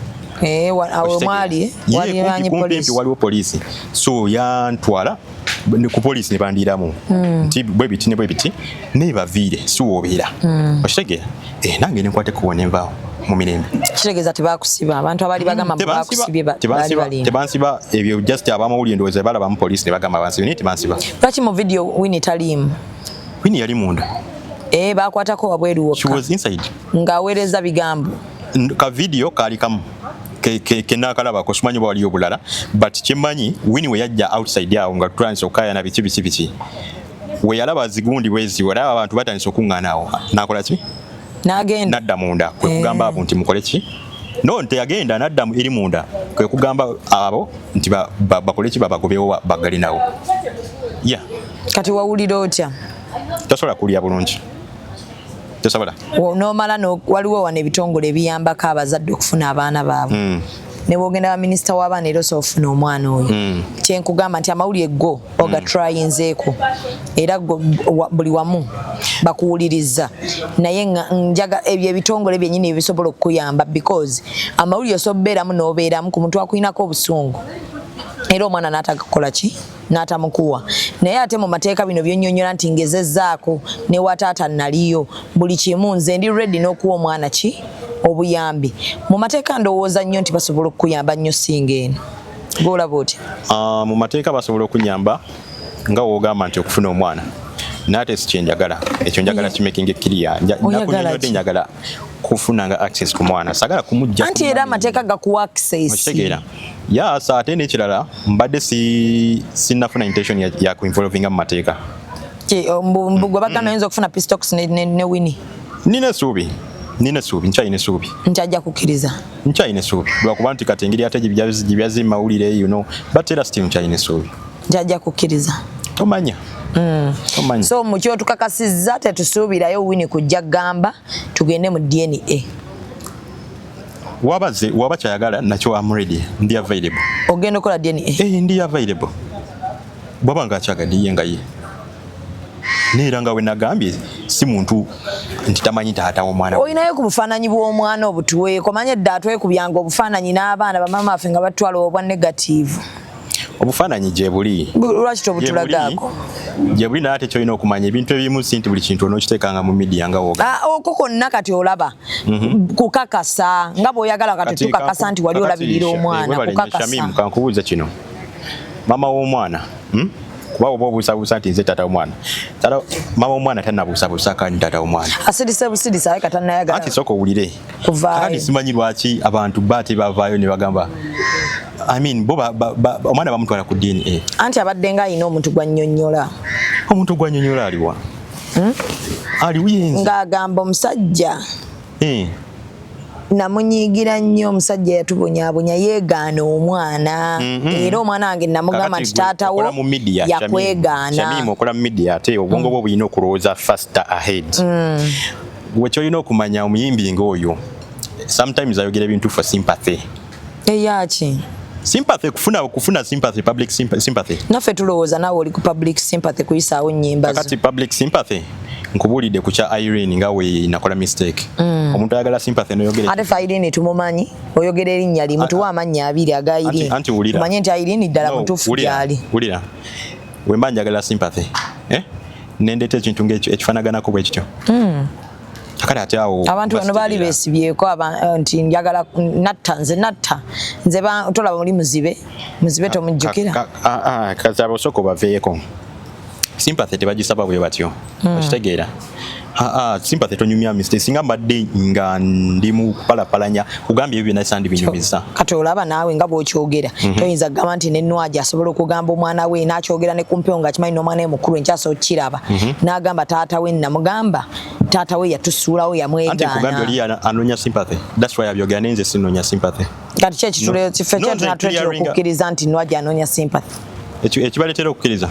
Eh, awo mwali
wali poliisi, waliwo poliisi, so yantwala ku poliisi ne bandiramu nti bwe biti ne bwe biti, naye baviire, si wobeera. Okitegeera? Eh, nange ne nkwate kuwo nenvaawo mu mirembe.
Kitegeeza tebakusiba? Abantu abaali bagamba bakusibye baali balimba?
Tebansiba. Ebyo just abamawulire ndowooza balaba mu poliisi ne bagamba bansibe, naye tebansiba.
Lwaki mu video Winnie taliimu?
Winnie yali munda.
Eh, bakwatako wabweru wokka.
She was inside.
Ng'aweereza bigambo.
Ka video kaali kamu kenakalabako, simanyi oba waliyo obulala, but kyemmanyi Winnie we yajja outside awo nga tutandise okukayana biki biki biki, we yalaba zigundi bwezi, walaba abantu batandise okuŋŋaana awo, nakola ki?
N'agenda.
Nadda munda, kwe kugamba abo nti mukole ki. No, teyagenda, nadda eri munda, kwe kugamba abo nti bakole ki, babagobewo, bagalinawo. Yeah.
Kati wawulira otya?
Tosobola kulya bulungi, tosobola.
Nomala waliwo wano ebitongole ebiyambako abazadde okufuna abaana baabwe. Ne bwogenda ba minisita w'abaana, era osobola ofuna omwana oyo. Kyenkugamba nti amawulire go ogatrayinzeeko, era buli wamu bakuwuliriza, naye njaga ebyo ebitongole byennyini ebisobola okukuyamba, because amawulire osobola obeeramu n'obeeramu ku muntu akulinako obusungu, era omwana n'atagakola ki, n'atamukuwa. Naye ate mu mateeka bino byonnyonnyola nti ngezezzaako ne wataata naliyo buli kimu, nze ndi ready n'okuwa omwana ki obuyambi. Mu mateeka ndowooza nnyo nti basobola okukuyamba nnyo singa eno gwolaba otya?
Mu mateeka basobola okunyamba nga wogamba nti okufuna omwana, naye ate si kyenjagala ekyo. Njagala kimakinga clear. Nakunyonyodde, njagala kufuna nga access ku mwana, sagala kumujja.
Anti era amateeka gakuwa access.
Okitegeera? Yes. Ate n'ekirala, mbadde si sinnafuna intention ya kuinvolvinga mu mateeka.
Gwe bagamba oyinza okufuna peace talks ne Winnie?
Nina essuubi, nina essuubi, nkyalina essuubi.
Nti ajja kukkiriza?
Nkyalina essuubi, lwakuba nti kati engeri ate gye mawulire, but era still nkyalina essuubi.
Nti ajja kukkiriza?
Tomanya, tomanya.
So mukyo tukakasizza, tetusuubirayo Winnie kujja kugamba tugende mu DNA?
Wabaze waba kyayagala nakyo, am ready, ndi available.
Ogenda okukola DNA?
Eh, ndi available bwaba nga akyagadde ye nga ye. Neera nga we nagambye, si muntu nti tamanyi taata w'omwana we.
Olinayo ku bufaananyi bw'omwana obutuweeko? Manye edda atwekubyanga obufaananyi n'abaana bamama baffe nga batwala obwa negative.
Obufaananyi gye buli.
Lwaki tobutulagaako?
Gye buli, naye ate kyolina okumanya, ebintu ebimu si nti buli kintu onookiteekanga mu media nga woga.
Ah, okwo konna kati olaba kukakasa nga bw'oyagala. Kati tukakasa nti wali olabirira omwana, kukakasa.
Shamim, kankubuuza kino. Mama w'omwana, Kuba oba obuusabuusa nti nze taata w'omwana, mama w'omwana tannabuusabuusa kandi taata w'omwana.
Asirise busirise, aye katannayagala.
Anti sooka owulire.
Kuvaayo.
Kakati simanyi lwaki abantu ba tebavaayo ne bagamba, I mean, bo omwana bamutwala ku DNA.
Anti abadde nga alina omuntu gwannyonnyola.
Omuntu gwannyonnyola aliwa? Aliwo yenze.
Ng'agamba omusajja namunyiigira nnyo, omusajja yatubonyaabonya, yeegaana omwana, era omwana wange namugamba
Kakati
nti
gwe
taata wo
okola mu media,
yakwegaana.
Shamim, okola mu media, ate obwongo bwo bulina okulowooza faster ahead. Gwe kyolina okumanya, omuyimbi ng'oyo sometimes ayogera ebintu for sympathy.
Eyaki?
Sympathy, kufuna sympathy, public sympathy.
Naffe tulowooza naawe oli ku public sympathy kuyisaawo nnyimba zo.
Kakati public sympathy, nkubuulidde ku kya Irene nga we nakola mistake. Omuntu ayagala sympathy noyogera.
Ate fe Irene tumumanyi, oyogera erinnya limu, tuwa amannya abiri aga Irene.
Anti wulira.
Tumanye nti Irene ddala
No,
mutuufu
wulira,
gyali.
Wulira, wemba njagala sympathy, eh? Nendeeta ekintu ng'ekyo ekifaanaganako bwe kityo. Kakati ate awo
abantu bano baali beesibyeko nti njagala natta, nze natta, nze tolaba muli muzibe, muzibe tomujjukira.
Kati abosooka obaveeko, sympathy tebagisaba bwe batyo. Okitegeera? Sympathy tonyumya mistake. Singa mbadde nga ndi mu kupalapalanya, kugambye ebyo byonna sandibinyumiza.
Kati olaba naawe nga bw'okyogera, toyinza kugamba nti ne Nwagi asobola okugamba omwana we n'akyogera ne kumpewo ng'akimanyi n'omwana we mukulu enkyasa okukiraba, n'agamba taata we, namugamba taata we yatusuulawo,
Anti nkugambye, oli
yamwegaana.
Anoonya sympathy, that's why abyogera, naye nze sinoonya sympathy.
Kati ki ekitule kiffe
No, nze
kyetunatuletera okukkiriza nti Nwagi anoonya sympathy?
Ekibaleetera okukkiriza,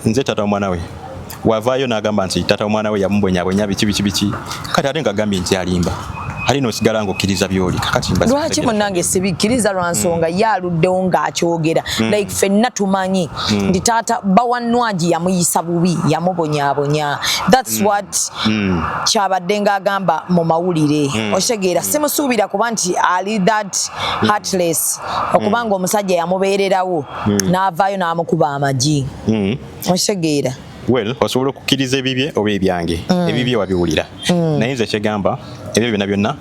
nze taata w'omwana we wavaayo n'agamba nti taata w'omwana we yamubonyabonya biki biki biki, kati ate ngagambye nti alimba, ali n'osigala ng'okkiriza by'oli. Kakati mba
Lwaki?
sikutegeera.
Munnange, sibikkiriza lwa nsonga ye aluddewo ng'akyogera. Like ffenna tumanyi nti taata bawa Nwagi yamuyisa bubi, yamubonyaabonya. That's what kyabadde ng'agamba mu mawulire. Okitegeera? Simusuubira kuba nti ali that heartless, okubanga omusajja yamubeererawo n'avaayo n'amukuba amagi. Okitegeera?
Well, osobola okukkiriza ebibye oba ebyange. Ebibye wabiwulira, naye nze kyegamba ebyo byonna byonna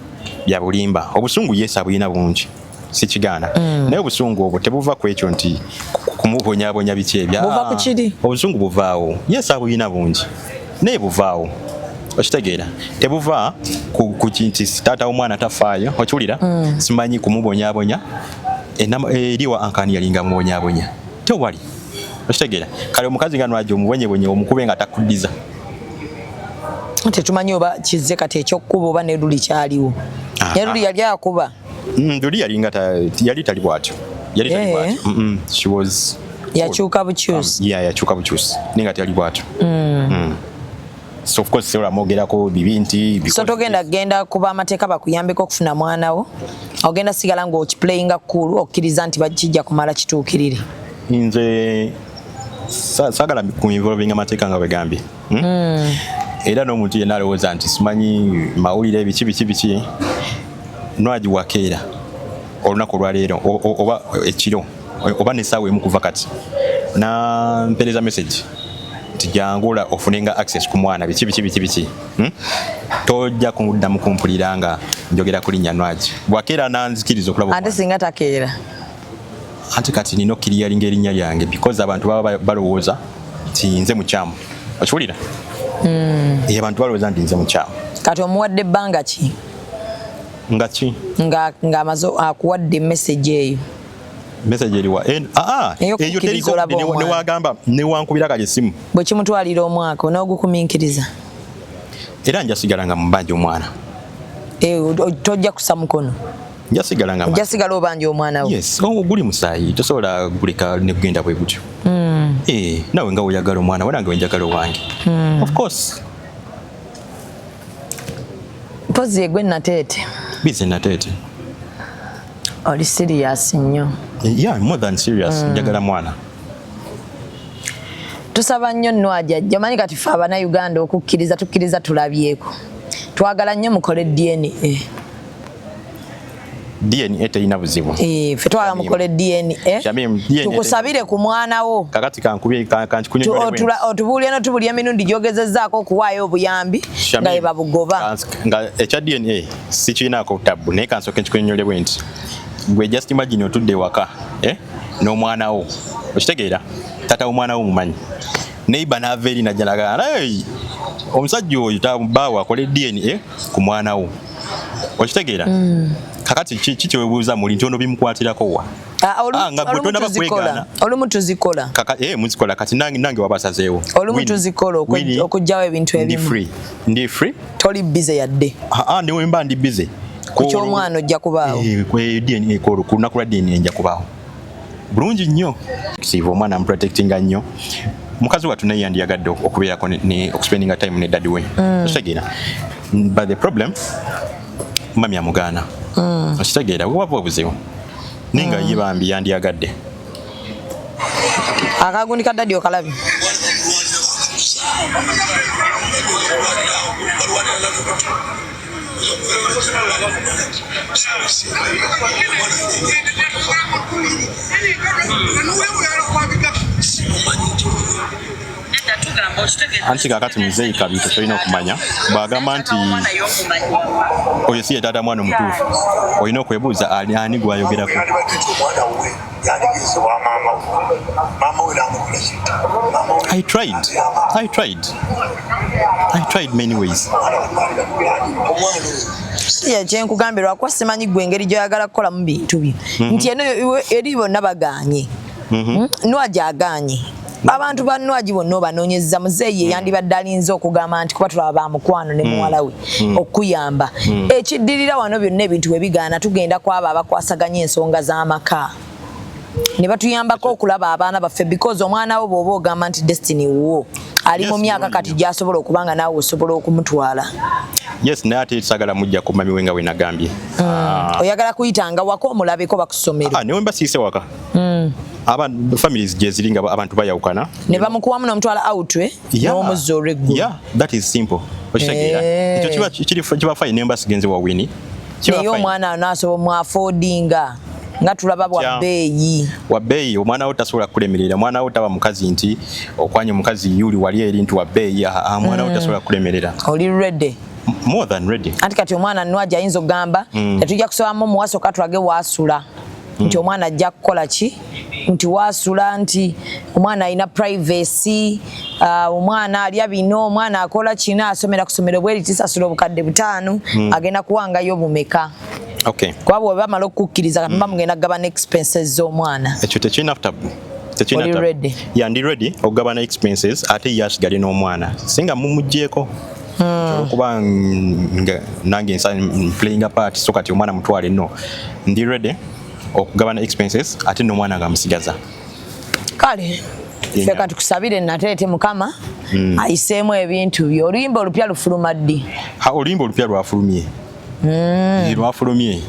bya bulimba. Obusungu, yes, abulina bungi, sikigaana, naye obusungu obwo tebuva ku ekyo nti kumubonyabonya biki ebyo.
Buva ku kiri?
Obusungu buvaawo. Yes, abulina bungi, naye buvaawo. Okitegeera? Tebuva ku nti taata w'omwana tafaayo. Okiwulira? Simanyi kumubonyabonya. Eriwa ankani yalinga mubonyabonya, tewali. Okitegeera? Kale omukazi nga Nwagi omubonyebonye, omukube nga takuddiza.
Tetumanyi oba kizze kati ekyokkuba oba ne luli kyaliwo. Ne luli yali akuba.
Luli yalinga yali tali bwatyo, yali tali bwatyo. She was
Yakyuka bukyusi.
Yeah, yakyuka bukyusi, naye nga teyali bwatyo. So of course sobola mwogerako bibi nti
So togenda genda kuba amateeka bakuyambeko okufuna mwana wo, ogenda sigala ng'okiplayinga cool, okkiriza nti kijja kumala kituukirire?
Nze saagala ku involving amateeka nga bwegambye. Era n'omuntu yenna alowooza nti simanyi mawulire biki biki biki, Nwagi wakeera olunaku olwaleero oba ekiro oba nesaawa emu kuva kati nampereza message nti jangula ofunenga access ku mwana biki biki biki biki, Tojja kuddamu kumpulira nga njogera ku linnya Nwagi bwakeera nanzikiriza okulaba
Ate
omwana.
Singa takeera?
Anti kati nina okkiriyalinga erinnya lyange because abantu baba balowooza nti nze mukyamu. Okiwulira? Eh, abantu balowooza nti nze mukyamu.
Kati omuwadde ebbanga ki?
Nga ki?
Nga ng'amaze akuwadde message eyo.
Message eriwa?
Eyo
Eyo
kukkiriza
teriko.
olaba omwana.
Newagamba newankubira kali essimu,
Bwe kimutwalira omwaka, onoogukumiikiriza?
Era njasigala nga mubanja omwana.
Eh, tojja kusa mukono?
Njasigala nga
Ojja sigala obanja omwana wo?
Yes, guli musaayi, tosobola guleka nekugenda bwe gutyo. Eh, nawe nga oyagala omwana we, nange wenjagala owange, of course.
Mpozi egwe Nateete.
Bize Nateete.
Oli serious nnyo.
Yeah, more than serious. Njagala mwana.
Tusaba nnyo Nwagi ajja. Omanyi kati ffe Abannayuganda okukkiriza tukkiriza tulabyeko. Twagala nnyo mukole DNA.
DNA terina buzibu.
Eh, ffe twagala mukole DNA.
Shamim, DNA.
Tukusabire ku mwana wo.
Kakati kankubye kankikunyonyole bwe nti.
Otubuulire n'otubuulira emirundi gy'ogezezzaako okuwaayo obuyambi
Shamim,
nga bwe babugoba.
Nga ekya DNA sikiinaako tabu, naye kansooke nkikunyonyole bwe nti: gwe just imagine otudde ewaka, eh, n'omwana wo. Okitegeera? Taata w'omwana wo mumanyi, neighbor n'ava eri najja nagamba, "Hey, omusajja oyo bbaawe akole DNA ku mwana wo." Okitegeera? Kakati ki kyewebuuza muli nti ono bimukwatirako wa?
Ah,
Ah, nga gwe
olumu
tonaba
tuzikola.
kwegaana.
Olumu tuzikola.
Kaka muzikola. Kati nange wabasazeewo.
Olumu
Winnie,
tuzikola
Winnie,
okuggyawo ebintu
ndi
ebimu.
free, ndi free.
Toli busy yadde?
Ah, ah, ne wemba ndi busy.
Ku ky'omwana ojja kubaawo?
Eh, ku DNA, ku lunaku lwa DNA nja kubaawo bulungi nnyo. Siva omwana muprotectinga nnyo. Mukazi wattu naye yandiyagadde okubeerako okuspendinga time ne daddy we. Okitegeera? But the problem, mami amugaana. Okitegeera? Wewava obuzibu, naye nga ye bambi yandiyagadde.
Akagundi ka daddy okalabi?
Anti kakati muzeeyi Kabiito kyolina okumanya, bw'agamba nti oyo si ye taata mwana omutuufu, olina okwebuuza ani ani gw'ayogerako. I tried. I tried. I tried many ways.
Si kyenkugambye lwakuba simanyi gwe engeri gy'oyagala kukolamu bintu byo nti eno eri bonna bagaanye. Nwagi agaanye, abantu ba Nwagi bonna obanoonyezza, muzeeyi yandibadde alinze okugamba nti kuba tulaba ba mukwano ne muwala we okuyamba. Ekiddirira wano byonna ebintu bwe bigaana, tugenda kwabo abakwasaganya ensonga z'amaka ne batuyambako okulaba abaana baffe, because omwana wo bw'oba ogamba nti Destiny wo ali mu myaka kati gy'asobola okuba nga naawe osobola okumutwala.
Yes, naye ate sagala mujja ku mami we nga we nagambye.
Oyagala kuyitanga waka omulabeko bakusomero?
Ah, newe mba siise waka. Aba families gye ziri nga abantu bayawukana.
Ne bamukuwamu n'omutwala out n'omuzza olw'eggulo.
Yeah, that is simple. Okitegeera? Ekyo kiba kiri kiba fine ne mba sigenze wa Winnie. Kiba
naye
fine.
Omwana anaasobola mwaffordinga nga tulaba bwa bbeeyi.
Wa bbeeyi, omwana wo tasobola kukulemerera. Omwana wo taba mukazi nti okwanya omukazi yuli wali eri nti wa bbeeyi. Ah, ah, omwana wo tasobola kukulemerera.
Oli ready?
More than ready.
Anti kati omwana Nwagi ayinza okugamba tetujja kusobamu muwasoka tulage waasula nti omwana ajja kukola ki, nti waasula, nti omwana alina privacy, omwana alya bino, omwana akola kino, asomera ku ssomero bweri tisasula 5000, agenda kuwangayo bumeka? Kuba bwe bamala okukkiriza kati muba mugenda kugabana expenses z'omwana.
Ekyo tekirina tabu. Tekirina
Oli
tabu.
ready?
Yeah, ndi ready okugabana expenses ate ye asigale n'omwana singa mumuggyeko olwokuba nga nange playing a part, so kati omwana mutwale. No, ndi ready okugabana expenses ate n'omwana nga musigaza.
Kale ffe katukusabire nateete Mukama ayiseemu ebintu byo. Oluyimba olupya lufuluma ddi?
Ha, oluyimba olupya lwafulumye. Lwafulumye.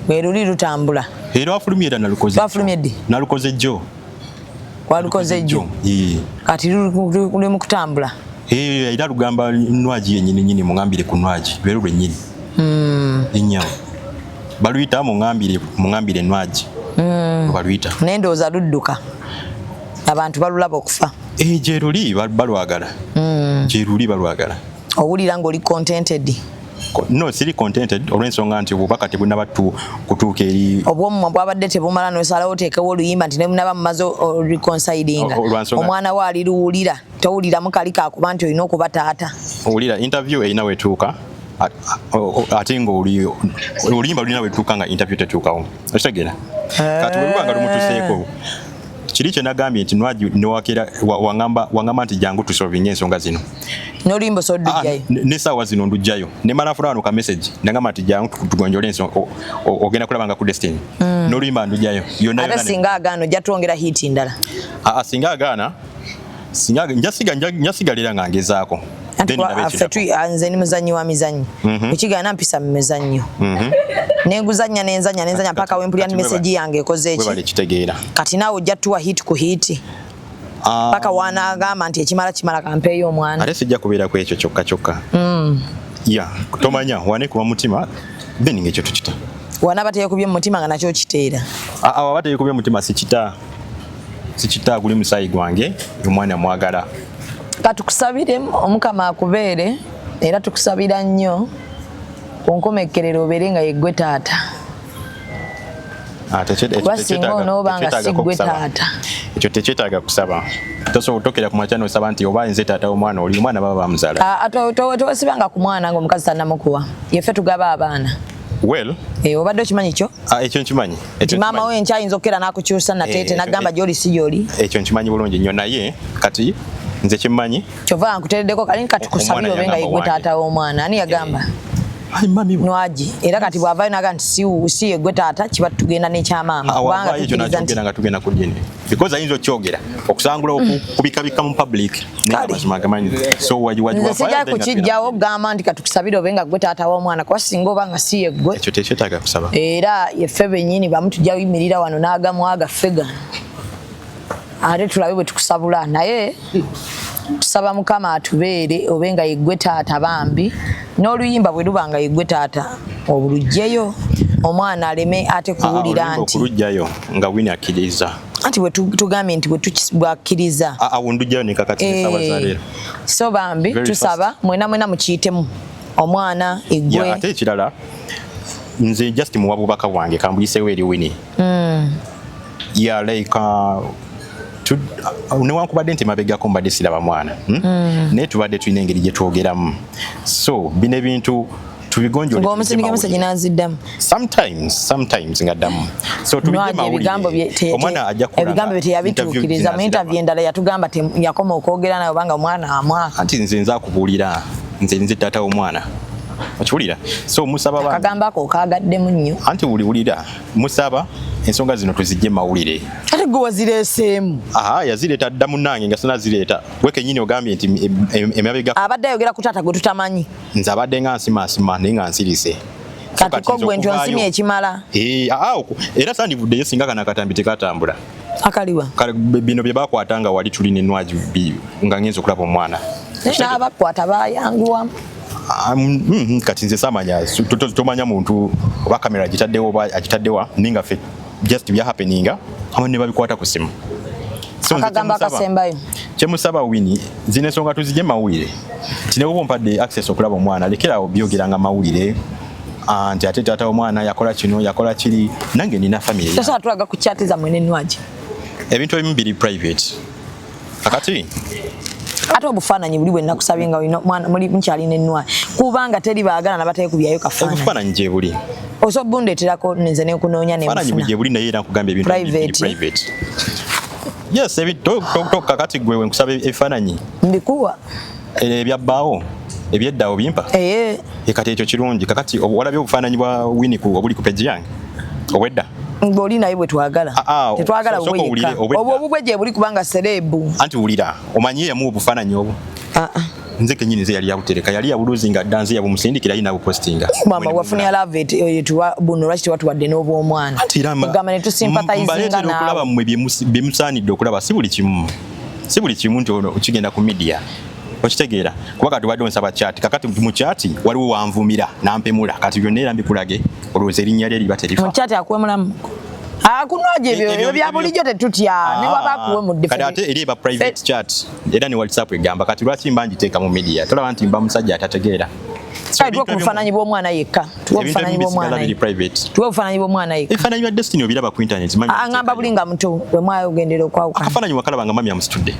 Bwe luli lutambula.
Lwafulumye era nalukoze.
Lwafulumye ddi?
Nalukoze jjo.
Walukoze jjo?
Eh.
Kati luli mu kutambula?
Era lugamba Nwagi yennyini nyini, muŋambire ku Nwagi lwero lwennyini ennyawo baluyita muŋambire, muŋambire Nwagi baluyita.
Naye ndowooza ludduka, abantu balulaba okufa.
Eh, gye luli balwagala, gye luli balwagala.
Owulira ng'oli contented?
No, siri contented olw'ensonga nti obubaka tebunaba kutuuka eri.
Obwomumwa bwabadde tebumala nosalawo oteekewo oluyimba nti nemunaba mumaze reconcilinga omwana we aliruwulira, towuliramu kali kakuba nti olina okuba taata.
Owulira interview erina wetuuka ate nga oluyimba lulina wetuuka nga interview tetuukawo, okitegeera? Kati bwe luba nga lumutuseeko, kiri kye nagambye nti Nwagi newakera wangamba nti jangu tusolvinge ensonga zino.
N'oluyimba osobola oddujjayo?
Ah, n'essaawa zino ndujjayo, nemala nfuna wano ka message nagamba nti jangu tugonjole ensonga, ogenda kulaba nga ku Destiny n'oluyimba ndujjayo yonna
Ate
yonna.
Singa agaana ojja twongera hit ndala.
Ah, ah, singa agaana, singa njasigalira nga ngezaako.
Anti
Then ndabe
ffe
ekirako.
Nze ndi muzannyi wa mizannyo, ekigaana mpisa mu mizannyo, nenguzannya nenzanya nenzanya mpaka wempulira
Kati
ni message yange ekoze
webale
eki.
Kitegeera.
Kati naawe ojja tuwa hit ku hit paka wanaagamba nti ekimala kimala, kampeeyo omwana.
Ate sijja kubeera ku ekyo kyokka kyokka. Ya, tomanya wane kuba mutima, then ng'ekyo tukita.
Wanaaba teyekubye mu mutima nga nakyo kiteera.
Ah, ah, waba teyekubye mutima sikita, sikita, guli musaayi gwange, omwana mwagala.
Katukusabire Omukama akubeere, era tukusabira nnyo ku nkomekkerero obeere nga yeggwe taata.
Ah, ekyo
Kuba singa onooba nga si
tekyetaaga
ggwe
kusaba.
taata.
Ekyo tekyetaaga kusaba. Tosobola otokera ku makya nosaba nti oba nze taata w'omwana oli, omwana baba bamuzaala.
Ah, towesibanga ku mwana nga omukazi tannamukuwa, yeffe tugaba abaana.
Well.
Eh, obadde okimanyi kyo?
Ah, ekyo nkimanyi.
Nti maama we enkya ayinza okukera n'akukyusa nateete n'agamba gy'oli si gy'oli.
Ekyo nkimanyi bulungi nnyo, naye kati nze kyemmanyi
Kyova nkuteereddeko kali katukusabire
Omwana
obe nga
yagamba
yeggwe
wange.
taata w'omwana. Ani yagamba?
Ai, mami we.
Nwagi. Era kati bw'avaayo n'agamba nti si yeggwe taata, kiba tugenda n'ekyamaama, kubanga
Awavaayo ekyo
tukkiriza nti
nakyogera nga tugenda ku DNA, because ayinza okyogera okusangula okubikabika mu public, naye
Kale.
amazima agamanyi, so
Nze sijja kukijjawo okugamba nti katukusabire obe nga ggwe taata w'omwana, kuba singa oba nga si yeggwe,
Ekyo tekyetaaga kusaba.
Era yeffe bennyini bamu tujja kuyimirira wano n'agamu agaffe gano ate tulabe bwe tukusabula, naye tusaba Mukama atubeere obe nga yeggwe taata bambi, n'oluyimba bwe luba nga yeggwe taata obuluggyeyo, omwana aleme ate kuwulira
Oluyimba
nti
okuluggyayo nga Winnie akkiriza.
Anti bwe tugambye nti bwe bwakkiriza.
Awo ndujjayo ne kakati essaawa za leero.
So bambi tusaba mwena mwena mukiyitemu omwana igwe.
Ate ekirala nze just muwa bubaka bwange kambuyiseewo eri Winnie. Yeah, like newankubadde nti mabegako mbadde siraba mwana, Naye tubadde tulina engeri gye twogeramu, so bino ebintu tubigonjole.
Ng'omusindika message n'anziddamu.
Sometimes ngaddamu, so tubijje mawulire. Omwana ajja
kula. Ebigambo bye teyabituukiriza mu interview endala, yatugamba yakoma okwogera naye obanga omwana amwaka.
Anti nze nza kubuulira, nze taata w'omwana, okiwulira? So musaba
akagamba ako okaagaddemu nnyo.
Anti wuliwulira, musaba ensonga zino tuzijje mawulire.
Ate gwe wazireeseemu.
Aha, yazireeta dda munnange, nga sinazireeta. We kennyini ogambye nti emabega
abadde ayogera ku taata gwe tutamanyi.
Nze abadde nga nsimaasima naye nga nsirise.
Kati ko gwe nti onsimye ekimala.
Era sandivuddeyo singa kano akatambi tekatambula.
Akaliwa?
Bino bye bakwata nga wali tuli nenwagi nga ngenza okulaba omwana.
N'abakwata bayanguwamu.
Kati nze samanya, tomanya muntu oba kamera agitaddewo oba agitaddewa, ninga ffe just bya happeninga abamu ne babikwata ku simu.
Akagambo akasembayo.
Kyemusaba Winnie, zino ensonga tuzijje mawulire. Nti ne bw'oba ompadde access okulaba omwana, lekerawo byogeranga mawulire nti ate taata w'omwana yakola kino, yakola kiri. Nange nina family.
Tosobola tulaga ku chat zammwe ne Nwagi?
Ebintu ebimu biri private. Kakati
ate obufaananyi buli bwe nakusabye nga olina omwana muli mukyalina ennwagi, kubanga teri baagala nabateekubyayo kafaananyi.
Obufaananyi gye buli.
Osobola obundeeterako nze nenkunoonya
Faananyi
nenfuna.
gye buli, naye era nkugambye ebintu biri
Private.
private. Yes, kakati gwe wenkusaba ebifaananyi.
Mbikuwa.
Ebyabbaawo ebyeddawo bimpa. Kati ekyo kirungi. Kakati walabye obufaananyi bwa Winnie obuli ku page yange obwedda?
Ng'oli naye bwe twagala. Tetwagala
sooka
bubwe
owulire
yekka.
obwedda.
Obwo obubwe gye buli kubanga celeb.
Anti wulira, omanyi yamuwa obufaananyi obwo? Nze kennyini nze yali yabutereka, yali yabuluzinga dda, nze yabumusindikira, yali nabupostinga.
Mama wafunira love etuwa buno, lwaki tewatuwadde n'obw'omwana?
Anti era
Ogamba ne tusympathizinga
mbaleetera okulaba
naawe.
mmwe bye musaanidde okulaba, si buli kimu. Si buli kimu nti ono kigenda ku media. Okitegeera? Kuba kati obadde onsaba chat, kakati mu chat waliwo wanvumira nampemula, kati byonna era mbikulage, olowooza erinnya lye liba terifa.
Mu chat akuwemulamu. Akunooja ebyo bya bulijjo tetutya, ne waba akuwemudde.
Kati ate eri eba private chat, era ne WhatsApp egamba, kati lwaki mba ngiteeka mu media? Tolaba nti mba musajja atategeera. So,
Kale tuwe ku bufaananyi bw'omwana yekka. Tuwe
ebintu
obufaananyi
ebimu bisigala
bw'omwana
biri
yekka.
private.
Tuwe obufaananyi bw'omwana yekka.
Ebifaananyi bya Destiny obiraba ku internet, mami
Ngamba buli nga muto bwe mwayogendera okwawukana.
Akafaananyi wakalaba nga mami amusitudde.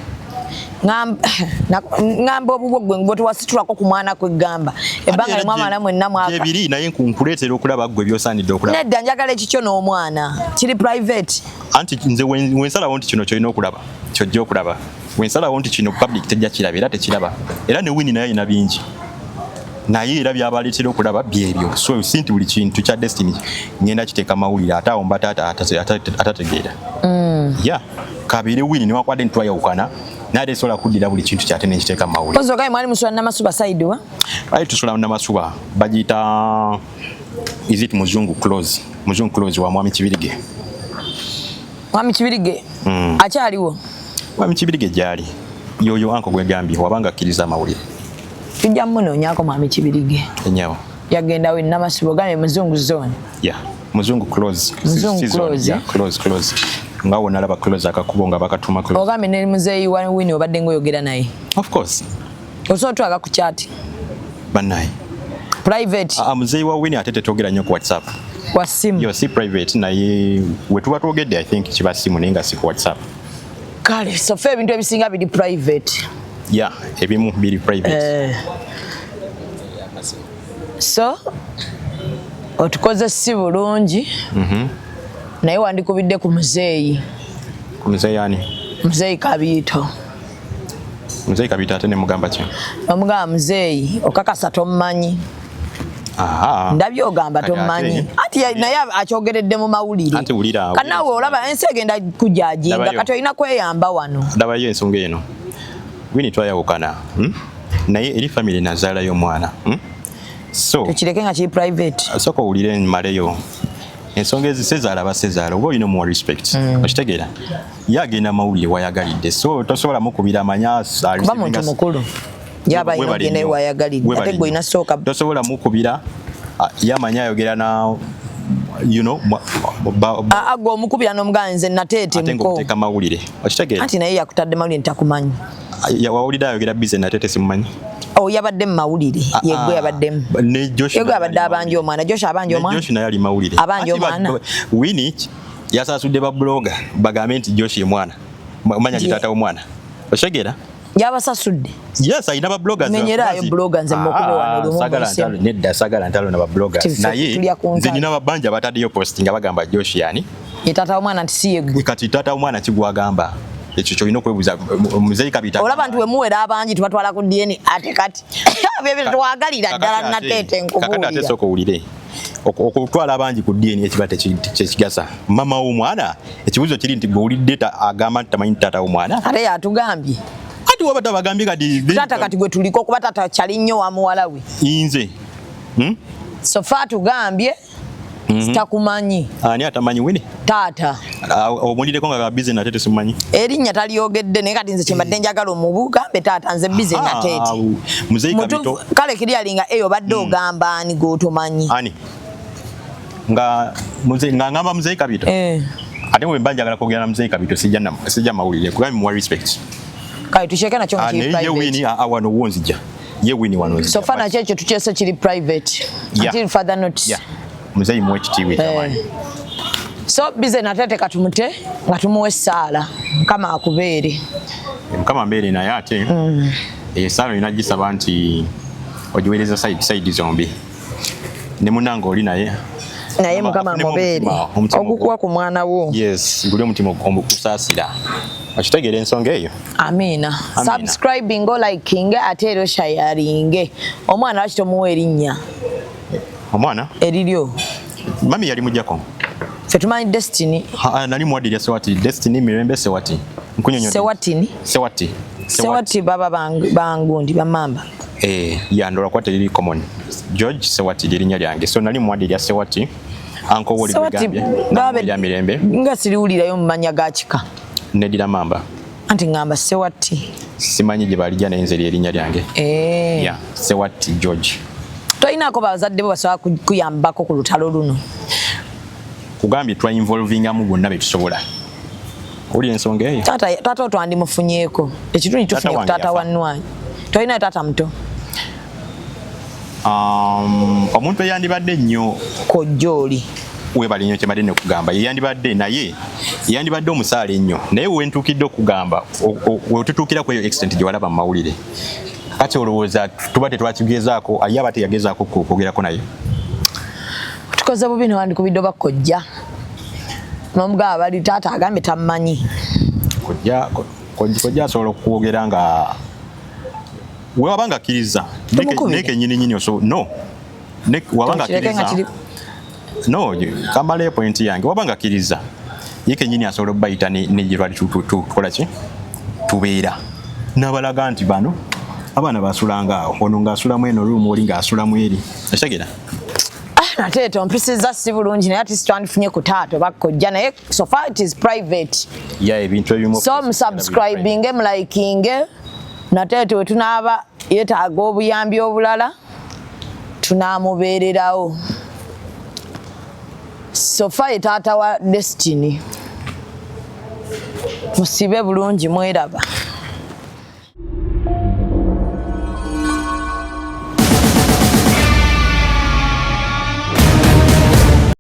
Ngamba obubwo gwe bwe tewasitulako ku mwana kwe ggamba. Ebbanga
Era
limwamala mwenna mwaka.
Gye biri, naye nkuleetera okulaba ggwe by'osaanidde okulaba.
Nedda, njagala ekikyo n'omwana. Kiri private.
Anti nze wensalawo nti kino kyolina okulaba, kyojja okulaba. Wensalawo nti kino public tejja kiraba, era tekiraba. Era ne Winnie naye alina bingi, naye era byabaleetera okulaba byebyo. So si nti buli kintu kya Destiny ngenda kiteeka mawulire, ate awo mba taata atategeera. Ya kabeere Winnie, newakubadde ntitwayawukana, naye ate sobola kuddira buli kintu kyate nenkiteeka mu mawulire.
Pozi ogaye mwali musula Namasuba side wa?
Aye tusula Namasuba, bagiyita, is it Muzungu Close? Muzungu Close wa Mwami Kibirige.
Mwami Kibirige akyaliwo?
Mwami Kibirige gyali, yoyo anko gwegambye wabanga akkiriza amawulire.
Tujja munoonyaako Mwami Kibirige.
Enyawo.
Yagendawo e Namasuba, ogambye Muzungu zone.
Yeah, Muzungu Close.
Muzungu
Si zone,
Close,
yeah,
eh?
Close, close nga wona alaba close akakubo nga bakatuma close.
Ogambye ne muzeeyi wa Winnie obadde ng'oyogera naye.
Of course.
Osobola otulaga ku chat?
Bannaye.
Private.
Ah, muzeeyi wa Winnie ate tetwogera nnyo ku WhatsApp.
Kwa simu.
Yo si private, naye we tuba twogedde I think kiba simu, naye nga si ku WhatsApp.
Kale so ffe ebintu ebisinga biri private.
Yeah, ebimu biri private.
So otukoze si bulungi, naye wandikubidde ku muzeeyi.
Ku muzeeyi ani?
Muzeeyi Kabiito.
Muzeeyi Kabiito ate ne mugamba ki?
Omugamba, muzeeyi okakasa tommanyi? Ndabye ogamba
Kati
tommanyi. Anti naye akyogeredde mu mawulire.
Anti wulira,
Kanaawe olaba ensi egenda kujajinga.
Ndabayo.
Kati olina kweyamba wano.
Ndabayo ensonga eno. Winnie twayawukana, Naye eri family nazaalayo omwana, So
tukireke nga kiri private.
Sooka owulire mmaleyo ensonga ezi. Sezaala basezaala oba olina omuwa respect, okitegeera? Ye agenda mawulire wayagalidde, so tosobola mukubira amanya.
Kuba muntu mukulu yaba alina okugenda ewayagalidde, ate gwe olina sooka.
Tosobola mukubira, ye amanyi ayogera na you know,
Gwe omukubira n'omugamba nze Nateete
ate
muko.
ng'omuteeka mawulire, okitegeera?
Anti naye yakutadde mawulire ntakumanyi.
Wawulidde ayogera Busy Nateete simumanyi?
Oh, yabadde mu mawulire, yegwe yabaddemu.
Ne Josh
Yegwe
naye
abadde
ali
abanja
mawulire.
omwana. Josh abanja
Ne
omwana.
Josh naye ali mawulire.
Abanja
Anti
omwana.
Winnie yasasudde ba blogger bagambe nti Josh ye mwana, omanya gye taata w'omwana, okitegeera?
Yabasasudde?
Yes, alina ba bloggers.
Menyeraayo blogger nze mukube wano lumu
Sagala
muyise.
ntalo, nedda, sagala ntalo na ba bloggers.
Tiffe
Naye
tulya ku
nze
ntalo.
nina babanja bataddeyo post nga bagamba Josh yani
Ye taata w'omwana nti si yegwe.
Kati taata w'omwana kigwagamba ekyo kyolina okwebuuza muzeeyi Kabita.
Olaba nti wemuwera abangi tubatwala ku DNA, ate kati ebyo twagalira ddala Nateete.
Kakati ate
Nkubuulira.
sooka owulire. Okutwala abangi ku DNA ekiba tekigasa mama w'omwana. Ekibuuzo kiri nti gwe owulidde agamba nti tamanyi taata w'omwana.
Ate yatugambye.
Ati waba tabagambye kati
Taata kati gwe tuliko, kuba taata kyali nnyo wa muwala we.
Nze?
So far tugambye takumanyi.
Ani atamanyi? Winnie?
Taata.
Omulireko nga Busy Nateete simumanyi?
Erinnya talyogedde, naye kati nze kyembadde njagala omubugambe, taata nze Busy Nateete.
Muzeeyi Kabito.
Kale kiryalinga eyo badde ogamba ani g'otomanyi?
Ani nga nga ngamba muzeeyi Kabito?
Eh.
Ate bwe mba njagala kwogera na muzeeyi Kabito sijja mawulire kubanga muwa respect.
Kale tukyeke nakyo nga
Ah,
kiri
naye ye
private.
Winnie, wano wonzija ye Winnie wano nzija.
So far nakyo ekyo tukyese kiri private until further notice.
Yeah. Muzeeyi muwe ekitiibwa ekyamaanyi.
Eh. So Busy Nateete katumute nga tumuwa essaala, Mukama akubeere.
Mukama mbeere, naye ate esaala olina gisaba nti ogiweereza side zombi ne munange oli naye.
Naye Mukama
Afunemu
amubeere.
omutima
Ogukuwa ku mwana wo.
Yes, guli omutima ogusaasira, okitegeera ensonga eyo?
Amiina.
Amiina.
Subscribing, oliking, ate era oshayaringe. Omwana lwaki tomuwa erinnya
Omwana?
eriryo?
Mami yali mujjako.
Ffe tumanyi Destiny.
Nali muwadde erya Sewati Destiny Mirembe Sewati, nkunyonyo.
Sewatini?
Sewati.
Sewati baba bangundi bamamba.
Eh, ya ndola kwata liri common. George Sewati lyerinnya lyange, so nali muwadde erya Sewati anko woli.
Sewati.
Gwegambye
Babe-
erya Mirembe.
Nga siriwulirayo mu mannya ga kika.
Nedira mamba.
Anti ngamba Sewati.
Simanyi gye balijja, naye nze lyerinnya lyange.
Eh.
Ya Sewati George.
Toyinaako bazadde bo basobola kuyambako ku lutalo luno?
Kugambye twainvolvingamu bonna betusobola. Owulira ensonga eyo?
Taata, taata otwandimufunyeeko ekitundu.
Taata
Tufunye ku
wange
taata
yafa.
wa Nwanyi. Tolinayo taata muto?
Omuntu eyandibadde ennyo
Kojja oli.
Webale nnyo, kyembadde nekugamba yeyandibadde, naye yandibadde omusaala ennyo, naye wentuukidde okugamba wetutuukira ku eyo extent gye walaba mu mawulire, kati olowooza tuba tetwakigezaako? Ye aba teyagezaako kwogerako naye.
Tukoze bubi, newandikubidde oba kojja nomugaba bali taata agambye tammanyi.
Kojja asobola okwogera nga wewaba nga akkiriza.
Tumukubire.
Naye kenyini nyini no. Waba nga
Tukireke nga
akkiriza, no, kamala point yange, waba nga akkiriza ye kenyini asobola okubayita ne gye twali tukola ki tubeera n'abalaga nti bano abaana basulanga awo, ono ng'asulamu eno room, oli ng'asulamu eri, okitegeera?
Ah, nate tompisiza si bulungi, naye ati sitwandifunye ku taata oba kojja, naye so far it is private.
Ya, ebintu ebimu.
So musubscribinge, mulikinge. Nate we tunaaba yeetaaga obuyambi obulala tunaamubeererawo. So far ye taata wa Destiny. Musibe bulungi, mweraba.